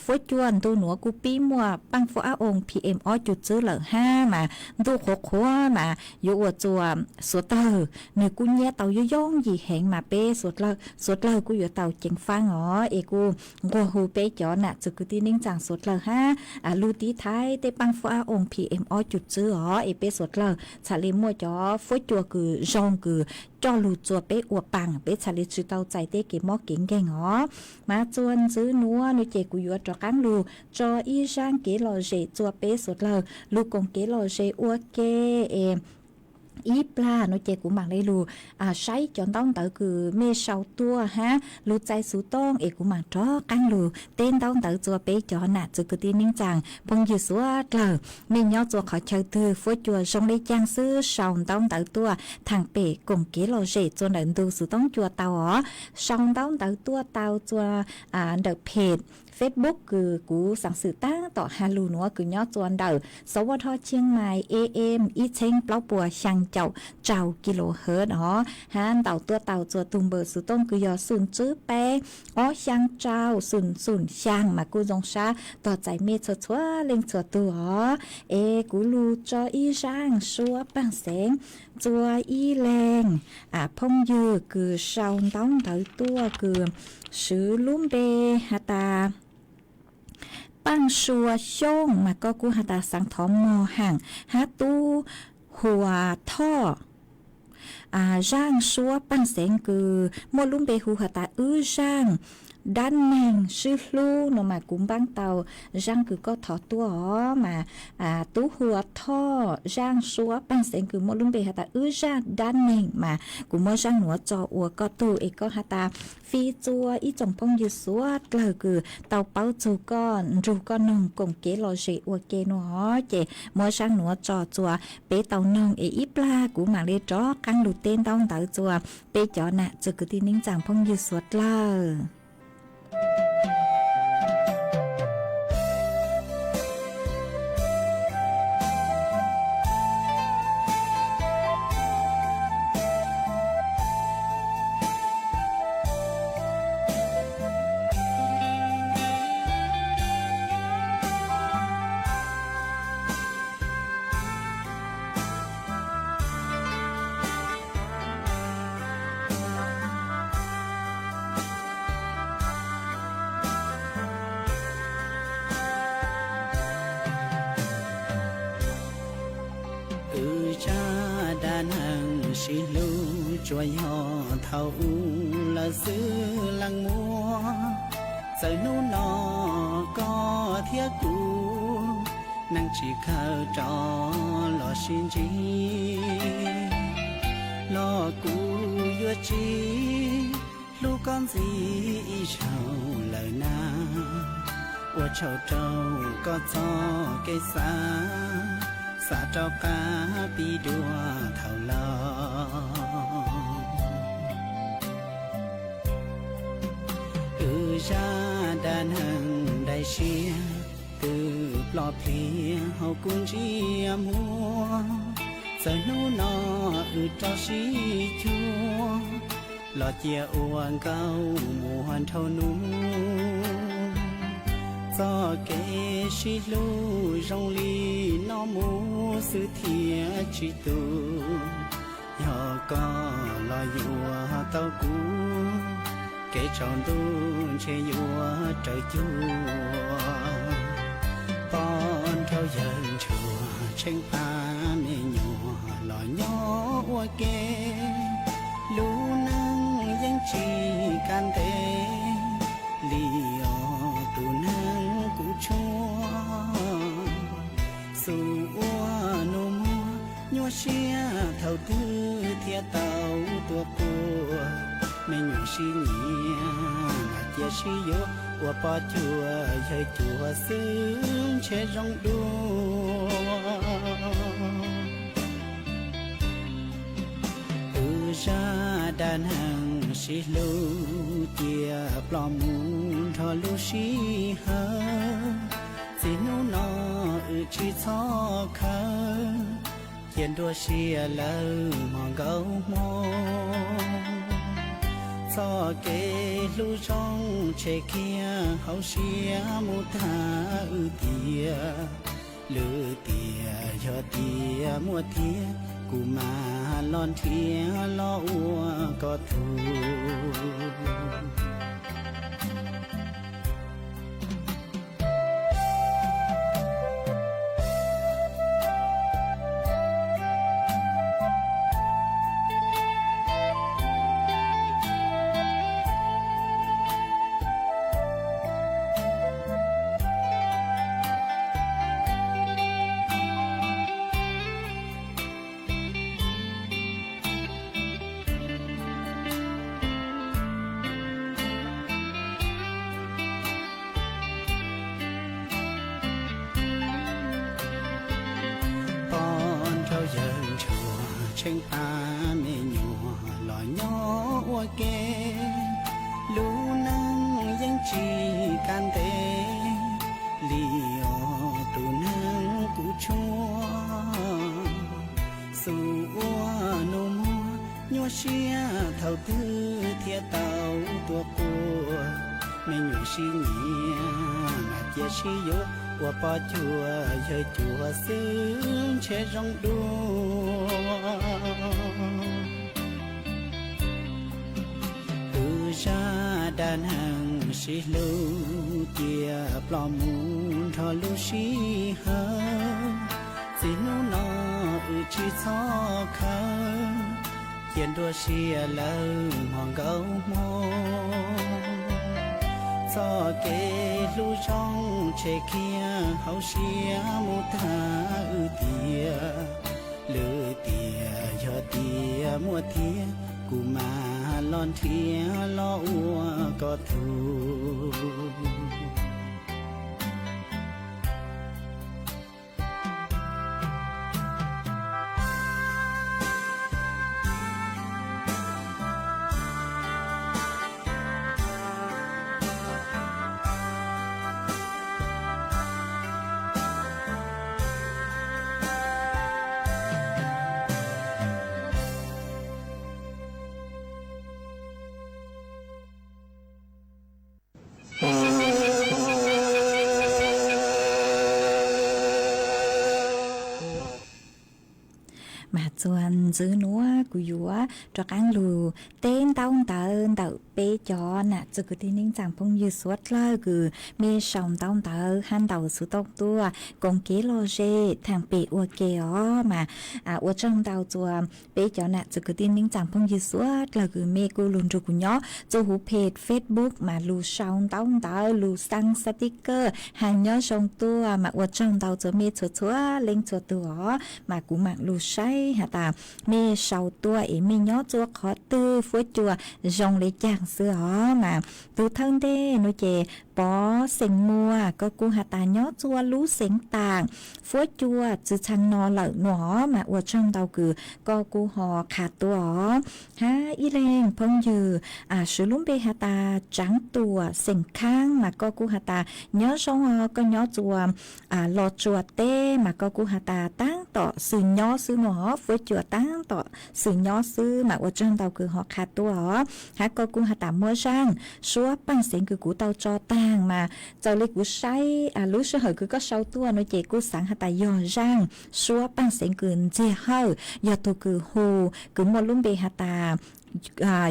Fuab cua ntu nuav kuj pib muaj paaj fuab ab oo P M ob cum tswb lawm hab mas ntuj qhuav qhuav mas yuav ua txua suav dlawg nwg kuj nyiab tau yooj yooj yim heev mas peb suav dlawg kuj yuav tau ceev faab os. Es kuj nqua hu peb cov nam txwv kwv tij neej tsaa suav dlawg hab lug tiv thaiv tej paaj fuab ab oo P M ob cum tswb os es peb suav dlawg txhad le muaj cov fuab cua kws zoo kws coj lug txua peb ua paam, peb txhad le tsi tau txais tej kev mob kev nkeeg os. Mas txua ntxwv nuav nua ces kuv yuav rov qaab lug tso ib zaaj kev lom zem txua peb suav dlawg lug koom kev lom zem ua ke es ib plag nua ces kuv maam le lug saib cov ntaub ntawv kws mej sau tuaj hab lug txais xuv tooj es kuv maam rov qaab lug teb ntaub ntawv txua peb cov nam txwv kwv tij neej tsaa phooj ywg suav dlawg. Mej nyob txua qhov chaw twg fuab cua zoo le caag xwb sau ntaub ntawv tuaj thaam pem koom kev lom zem txua ntawm ntu xuv tooj cua tau os. Sau ntaub ntawv tuaj tau txua ntawm peg Facebook kws kuv xaav xwm taab tom has lug nuav kws nyob txua ntawm sov vaj thoj Chiang Mai A M ib txheeb plaub puas xyaa caum rau kilohertz os hab ntaus tuaj tau txua tug npawb xuv tooj kws yog xoom tswb peb ob xyaa rau xoom xoom xyaa mas kuj zoo sab tog txais mej txhua txhua leej txhua tug os. Es kuv lug tso ib zaaj suab paaj xeev txua ib leeg phooj ywg kws sau ntaub ntawv tuaj kws swv lub npe has tas Paaj Sua Xyooj mas koj kuj has tas xaav thov mog haam hab Tub Hua Thoj. Zaaj suab paaj xeev kws muaj lub npe hu has tas wb zaaj dab neeg sib hlub no mas kuv npaab tau zaaj kws koj thov tuaj os mas Tub Hua Thoj zaaj suab paaj xeev kws muaj lub npe has tas wb zaaj dab neeg mas kuv muab zaaj nuav tso ua koj tug es koj has tas fij txua ib tsoom phooj ywg suav dlawg kws tau paub txug koj nrug koj noog koom kev lom zem ua ke nua os ces muab zaaj nuav tso txua peb tau noog es ib plag kuv maam le rov qaab lug teb ntaub ntawv txua peb cov nam txwv kwv tij neej tsaa phooj ywg suav dlawg. Uas yog thaum ub lawm xwb leej muam, txawm hnub no koj thiab kuv, neej tsis khaws rov los sib ntsib, los kuv yuav tsis hlub koj ntxiv ib zaug lawm na. Ua tsaug rau koj txoj kev xav, xav rov qab pib dua thaum laus. Wb zaj dab neeg daim siab twb ploj pliag hauv kuv ntsej muag. Txawm hnub no wb rov sib cuag, los cia ua nkauj muag nrhau nub. Txoj kev sib hlub zoo li no mus xwb thiaj tsis tu. Yog koj los yuav tau kuv, kev tsaus ntuj ntshe yuav raws cuag. Poj nrauj yawg ntsuag tsheej pab me nyuam los nyob ua ke. Lub neej yeej tsis kam ntev li os tus neeg kuv tshuaj. Xub ua nus muag nyuaj siab thaum twg thiaj tau tuaj quaj. Me nyuam sib nyiam mas cia sib yuav, ua poj cuag yawg cuag xwb ntshe zoo dua. Wb zaj dab neeg sib hlub cia ploj mus nrho lub sij hawm. Txij hnub no wb tsis txhob khawv, cia nruab siab lawm hmo nkaus hmo. Txoj kev hlub zoo tshem kiag hauv siab mus tag wb tiag. Lwm tiam yog tiam muaj tiag, kuv mam los nrhiav los ua koj tug. Poj nrauj yawg ntsuag tsheej pab me nyuam los nyob ua ke. Lub neej yeej tsis kam ntev li os tus neeg kuv tshuaj. Xub ua nus muag nyuaj siab thaum twg thiaj tau tuaj quaj. Me nyuam sib nyiam mas cia sib yuav, ua poj cuag yawg cuag xwb ntshe zoo dua. Wb zaj dab neeg sib hlub cia ploj mus nrho lub sij hawm. Txij hnub no wb tsis txhob khawv, cia nruab siab lawm hmo nkaus hmo. Txoj kev hlub zoo tshem kiag hauv siab mus tag wb tiag. Lwm tiam yog tiam muaj tiag, kuv mam los nrhiav los ua koj tug. Tus ntxwv nuav kuv yuav rov qaab lug teb ntaub ntawv ntawm peb cov nam txwv kwv tij neej tsaa phooj ywg suav dlawg kws mej sau ntaub ntawv hab ntaus xuv tooj tuaj koom kev lom zem thaam pem ua ke os mas ua tsaug ntau txuas peb cov nam txwv kwv tij neej tsaa phooj ywg suav dlawg kws mej kuj lug nrug kuv nyob txuj huv peg Facebook mas lug sau ntaub ntawv lug xaa xaa tib kawj has nyob zoo tuaj mas ua tsaug ntau txuas mej txhua txhua leej txhua tug os mas kuv maam lug saib has tas mej sau tuaj es mej nyob txuas qhov twg fuab cua zoo le caag xwb os mas tug thawj ntej nuav ces Pov Xeem Muas koj kuj has tas nyob txuas lub xeev Taam fuab cua tsi txhang no lawm nuav os mas ua tsaug ntau kws koj kuj ho qha tuaj os hab ib leeg phooj ywg swv lub npe has tas Tsaav Tuam xeem Khaab mas koj kuj has tas nyob zoo os koj nyob txuas Los Tsuas teb mas koj kuj has tas taab tom xwm nyob xwb nuav os fuab cua taab tom xwm nyob xwb mas ua tsaug ntau kws ho qha tuaj os hab koj kuj has tas muaj zaaj suab paaj xeev kws kuv tau tso taag mas txawm le kuv saib lub sij hawm kws koj sau tuaj nuav ces kuj xaav has tas yog zaaj suab paaj xeev kws ntxiag hawj yog tug kws hu kws muaj lub npe has tas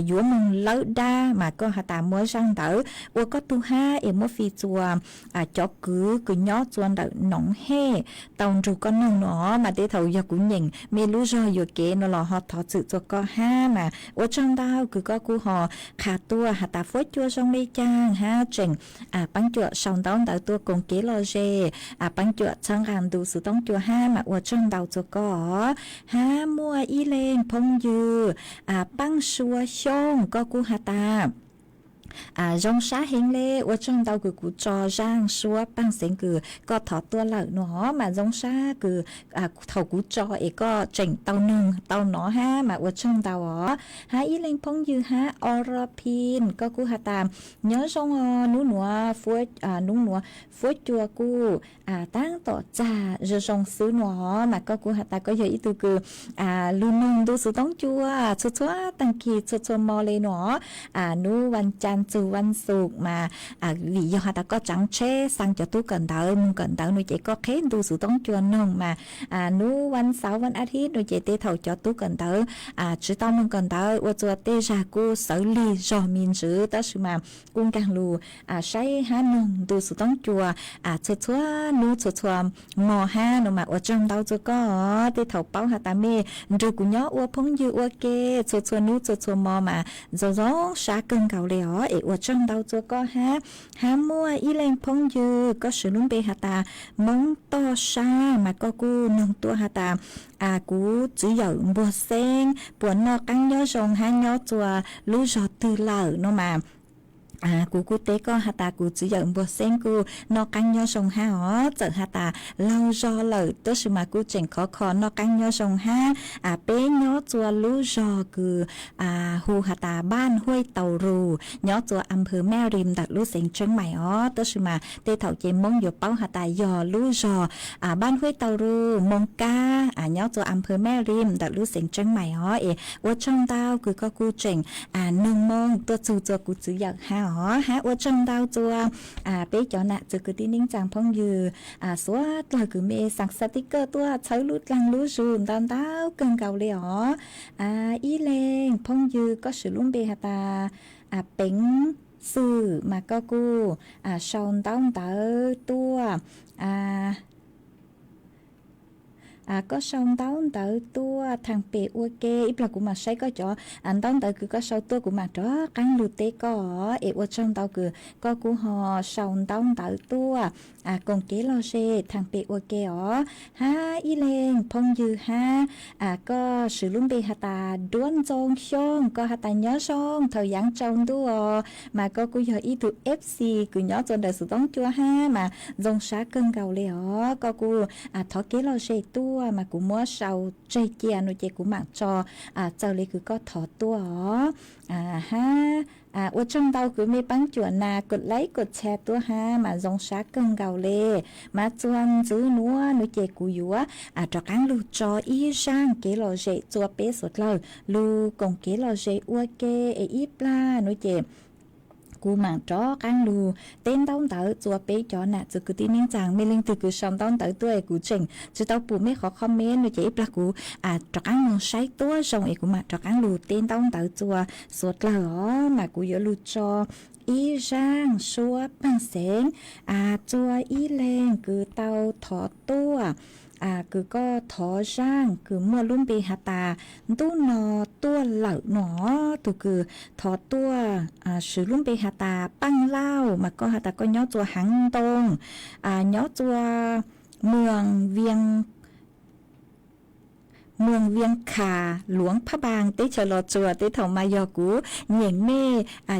yuav moog lawb dab mas koj has tas muaj zaaj ntawd ua koj tug hab es muab fij txuas cov kwv kws nyob txuas ntawm Noov Hej tau nrug koj noog nuav os mas tej thaum yog kuv nyeem mej lub zog yuam kev nuav los ho thov txim txuas koj hab mas ua tsaug ntau kws koj kuj ho qha tuaj has tas fuab cua zoo le caag hab tseem paab cuam sau ntaub ntawv tuaj koom kev lom zem paab cuam txhawb nqaa ntu xuv tooj cua hab mas ua tsaug ntau txuas koj os hab muaj ib leeg phooj ywg Paaj Sua Xyooj koj kuj has tas zoo sab heev le ua tsaug ntau kws kuv tso zaaj suab paaj xeev kws koj thov tuaj lawm nuav os mas zoo sab kws thaum kuv tso es koj tseem tau noog tau nov hab mas ua tsaug ntau os hab ib leeg phooj ywg hab Oro Pin koj kuj has tas nyob zoo os nub nuav nub nuav fuab cua kuj taab tom txag zoo zoo xwb nuav os mas koj kuj has tas koj yog ib tug kws lug noog ntu xuv tooj cua txhua txhua taag kis txhua txhua mo le nuav os nub vas caa txug vas xuv mas vim yog has tas koj tsaav tsheb xaa cov tub kawm ntawv moog kawm ntawv nuav ces koj qheb ntu xuv tooj cua noog mas nub vas xauv vas a thiv nuav ces tej thaum cov tub kawm ntawv tsi tau moog kawm ntawv ua txuas tej zag kuj xawv lig zog me ntsws tab sis mas kuj nkaag lug saib hab noog ntu xuv tooj cua txhua txhua nub txhua txhua mo hab nuav mas ua tsaug ntau txuas koj os tej thaum paub has tas mej nrug kuv nyob ua phooj ywg ua ke txhua txhua nub txhua txhua mo mas zoo zoo sab kawg nkaus le os es ua tsaug ntau txuas koj hab hab muaj ib leeg phooj ywg koj swv lub npe has tas Moob Toj Sab mas koj kuj noog tuaj has tas kuv txwv yawm Npuag Xeeb puas noj qaab nyob zoo hab nyob txuas lub zog twg lawm nuav mas kuv kuj teb koj has tas kuv txwv yawm Npuag Xeeb kuj noj qaab nyob zoo hab os txawm has tas laug zog lawm tab sis mas kuj tseem khov kho noj qaab nyob zoo hab peb nyob txuas lub zog kws hu has tas Npaj Huaj Tau Ru nyob txuas Am Phw Maj Lim ntawm lub xeev Tseeb Maim os tab sis mas tej thaum ces Moob yuav paub has tas yog lub zog Npaj Huaj Tau Ru Moos Kab nyob txuas Am Phw Maj Lim ntawm lub xeev Tseeb Maim os es ua tsaug ntau kws koj kuj tseem noog moo tuaj txug txuas kuv txwv yawm hab os hab ua tsaug ntau txuas peb cov nam txwv kwv tij neej tsaa phooj ywg suav dlawg kws mej xaa xaa tib kawj tuaj txhawb lub dlaag lub zug ntau ntau kawg nkaus le os ib leeg phooj ywg koj swv lub npe has tas Peev Xwm mas koj kuj sau ntaub ntawv tuaj koj sau ntaub ntawv tuaj thaam pem ua ke ib plag kuv maam saib koj cov ntaub ntawv kws koj sau tuaj kuv maam rov qaab lug teb koj es ua tsaug ntau kws koj kuj ho sau ntaub ntawv tuaj koom kev lom zem thaam pem ua ke os hab ib leeg phooj ywg hab koj swv lub npe has tas Duab Ntxoo Xyooj koj has tas nyob zoo thaum yaav tsaus ntuj os mas koj kuj yog ib tug F C kws nyob txuas ntawm xuv tooj cua hab mas zoo sab kawg nkaus le os koj kuj thov kev lom zem tuaj mas kuv muab sau tseg cia nuav ces kuv maam tso txawm le kws koj thov tuaj os hab ua tsaug ntau kws mej paab cuam nas kod laib kod tshare tuaj hab mas zoo sab kawg nkaus le mas txuas ntxiv nuav nuav ces kuv yuav rov qaab lug tso ib zaaj kev lom zem txuas peb suav dlawg lug koom kev lom zem ua ke es ib plag nuav ces Kuv mam rov qaab lug teb ntaub ntawv txua peb cov nam txiv kwv tij neej tsaa. Mej leej twg kws sau ntaub ntawv tuaj es kuv tseem tsi tau pum mej qhov comment no ces ib plag kuv rov qaab moog saib tuab zoo es kuv mam rov qaab lug teb ntaub ntawv txua suav dlawg os. Mas kuv yuav lug tso ib zaaj suab paaj xeev txua ib leeg kws tau thov tuaj, kws koj thov zaaj kws muaj lub npe has tas ntub no tuaj lawm no. Tug kws thov tuaj swv lub npe has tas Paaj Lauj, mas koj has tas koj nyob txua Haav Ntoo, nyob txua Muas Vias Khas, Luas Phab Npaas teb chaws Los Tsuas. Tej thaum mas yog kuv nyeem mej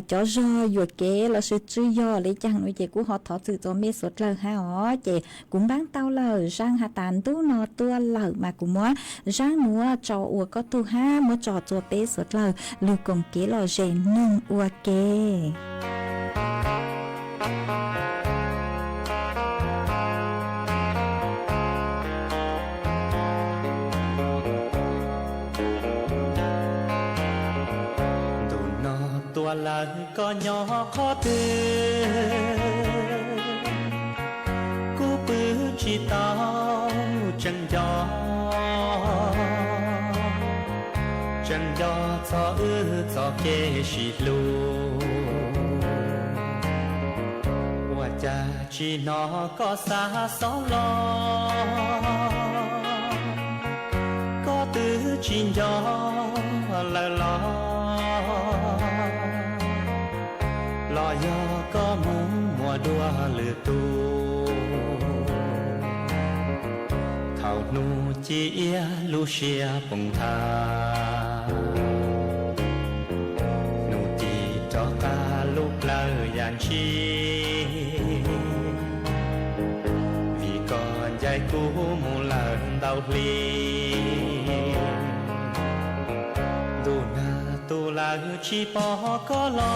cov zog yuam kev lossis tsi yog le caag no ces kuv ho thov txim rua mej suav dlawg hab os. Ces kuv npaab tau lawm zaaj has tas ntub no tuaj lawm mas kuv muab zaaj nuav tso ua koj tug hab muab tso txua peb suav dlawg lug koom kev lom zem mloog ua ke. Ntuj no tuaj lawm koj nyob qhov twg? Kuv pw tsi tau, tseem nco, tseem nco txog wb txoj kev sib hlub. Ua cas tsi hnov koj xa xov los? Koj twb tsis nco lawm los? Los yog koj mus muaj dua lwm tus? Thaum nub ci iab lub siab poob tha, nub ci rov qab lub plawv yam ntshis, vim koj ncaim kuv mus lawm ntau hli. Ntuj nag tu lawm tsis pom koj los,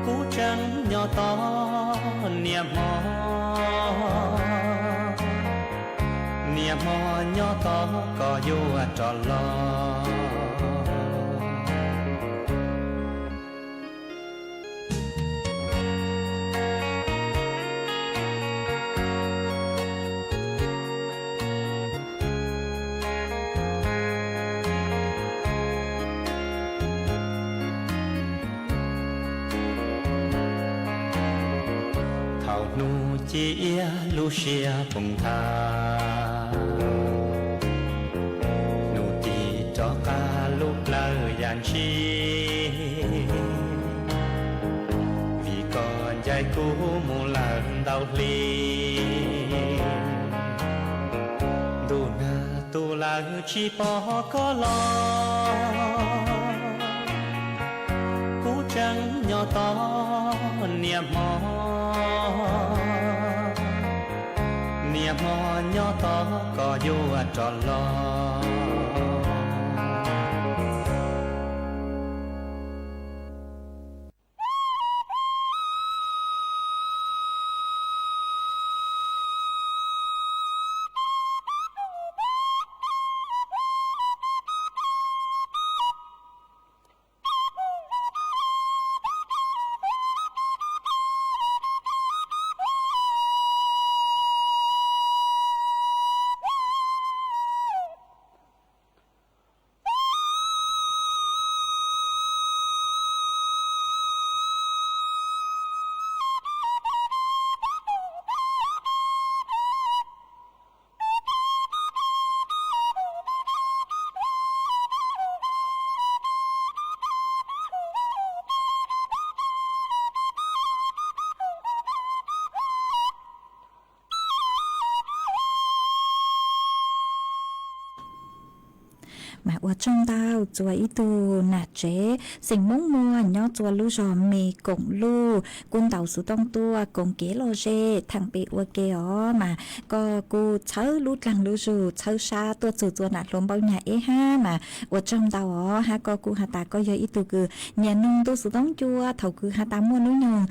kuv tseem nyob tos niaj hmo, niaj hmo nyob tos koj yuav rov los. Thaum nub ci iab lub siab poob tha, nub ci rov qab lub plawv yam ntshis, vim koj ncaim kuv mus lawm ntau hli. Ntuj nag tu lawm tsis pom koj los, kuv tseem nyob tos niaj hmo, niaj hmo nyob tos koj yuav rov los. Mas ua tsaug ntau txua ib tug nam tsev xeem Moob Muas nyob txua lub zog Me Koom Luj kuj ntaus xuv tooj tuaj koom kev lom zem thaam pem ua ke os. Mas koj kuj txhawb lub dlaag lub zug txhawb sab tuaj txug txua nam hluas npauj nyag eb hab mas ua tsaug ntau os. Hab koj kuj has tas koj yog ib tug kws nyiam noog ntu xuv tooj cua thaum kws has tas muaj nub nyoog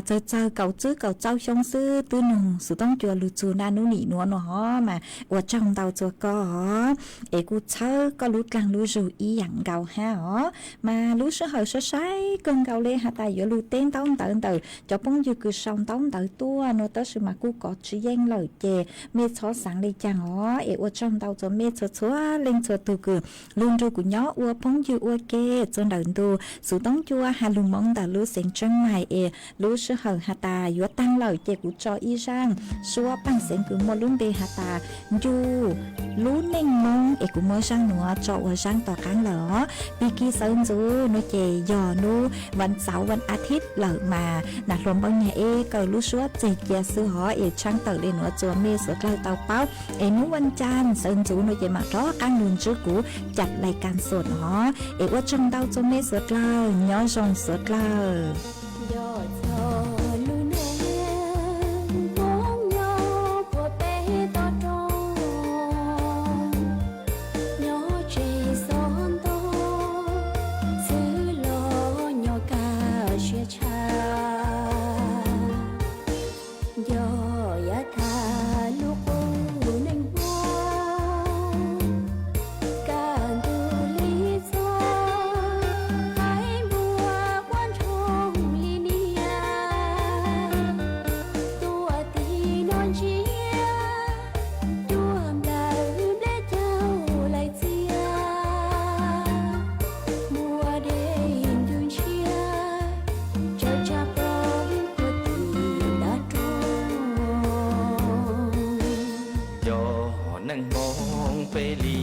txawg txawg kaum tswb kaum tsawb xyoo xwb twb noog xuv tooj cua lug txug naj nub nim nuav no os. Mas ua tsaug ntau txua koj os. Es kuj txhawb koj lub dlaag lub zug ib yaam nkaus hab os. Mas lub sij hawm sai sai kawg nkaus le has tas yuav lug teb ntaub ntawv ntawm cov phooj ywg kws sau ntaub ntawv tuaj no tab sis mas kuj kov tsis yeej lawm ces mej txhob xaav le caag os. Es ua tsaug ntau rua mej txhua txhua leej txhua tug kws lug nrug kuv nyob ua phooj ywg ua ke txug ntawm ntu xuv toob cua has lug moov ntawm lub xeev Tseeb Maim es lub sij hawm has tas yuav taag lawm ces kuv tso ib zaaj suab paaj xeev kws muaj lub npe has tas Ncu lub neej Moob es kuv muab zaaj nuav tso ua zaaj tom qaab lawm os. Pig kig sawv ntxuv no ces yog nub vas xauv vas a thib lawm mas nam hluas Npauj Nyag Eb kaw lub suab txeg cia xwb hov es tshaaj tawm le nuav rua mej suav dlawg tau paub. Es nub vas caag sawv ntxuv no ces mam rov qaab lug ntsib kuv cam lais kas xom os. Es ua tsaug ntau rua mej suav dlawg, nyob zoo suav dlawg. Nco txog lub neej Hmoob nyob puag pem toj roob, nyob tseg xob ntoo, xwb los nyob kaj siab tshaj. Nco yav tag lub qub neej Hmoob, kaj ntug li txog qaib npua quaj nroo li niam. Tuaj tim no ntsia, cuaj nplawm nplej caug laim txias, muaj dej ntws ntshiab, tsawv tsa pog puag tim nrag roob. Nco neej Hmoob peb li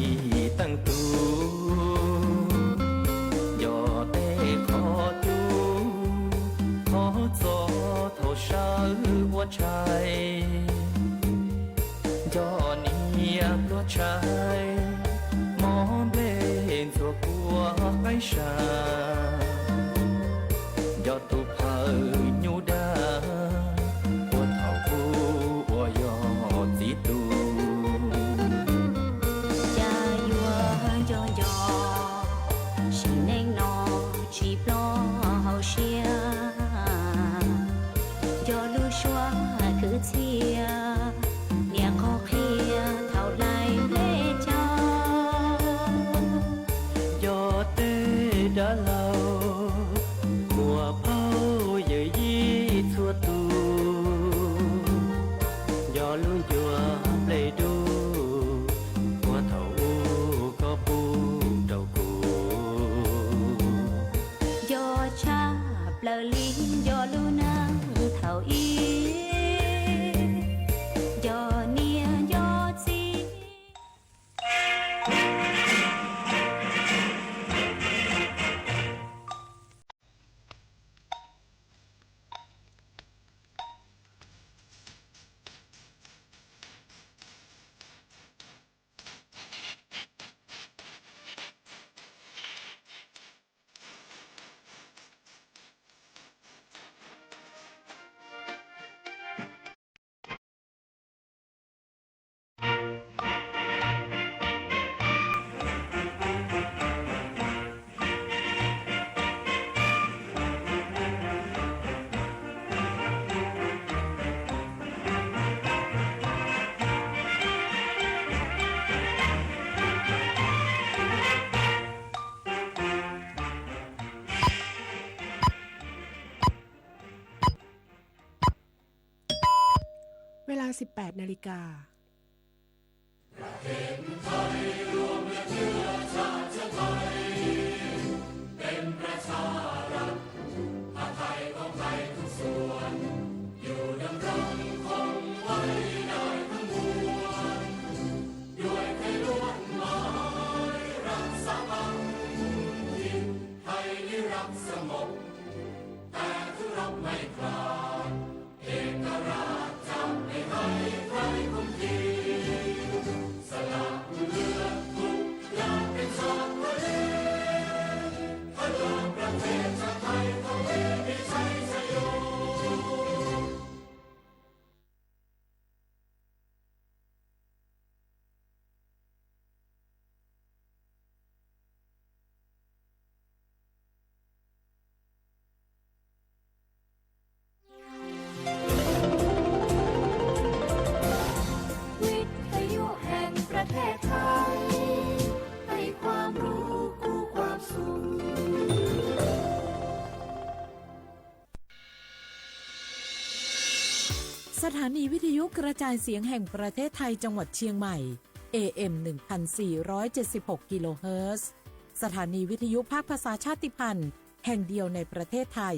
teej tug, nco tej qhov cub qhov txog thaum sawv ua tshais, nco niam pluag tshais mob nplej ntxhuav kua qaib sa, nco tus phawj nyuj dag puag thaum kuv ua yog txiv tug. Cas yuav nco nco, sim neej no tsis plob hauv siab, nco lub suab kwv txhiaj niam qhuab qhia thaum laim nplej caug. Nco tej dab laug muaj phauj yawm yij txhua tus, nco lub ncua nplej dub puag thaum ub koj pub rau kuv. Nco tshaj plaws li nco lub neej thaum ub, nco niam nco txiv.เวลา สิบแปด นาฬิกา สถานีวิทยุกระจายเสียงแห่งประเทศไทยจังหวัดเชียงใหม่ เอ เอ็ม หนึ่งพันสี่ร้อยเจ็ดสิบหก กิโลเฮิรตซ์ สถานีวิทยุภาคภาษาชาติพันธุ์แห่งเดียวในประเทศไทย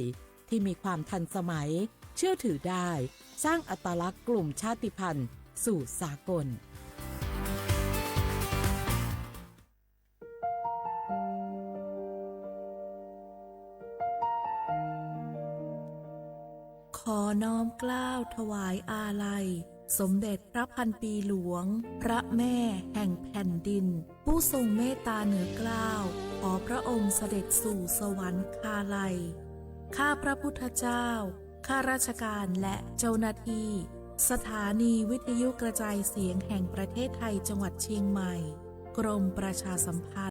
ที่มีความทันสมัย เชื่อถือได้ สร้างอัตลักษณ์กลุ่มชาติพันธุ์สู่สากล ขอน้อมเกล้าถวายอาลัย สมเด็จพระพันปีหลวง พระแม่แห่งแผ่นดิน ผู้ทรงเมตตาเหนือเกล้า ขอพระองค์เสด็จสู่สวรรคาลัย ข้าพระพุทธเจ้า ข้าราชการและเจ้าหน้าที่ สถานีวิทยุกระจายเสียงแห่งประเทศไทยจังหวัดเชียงใหม่ กรมประชาสัมพันธ์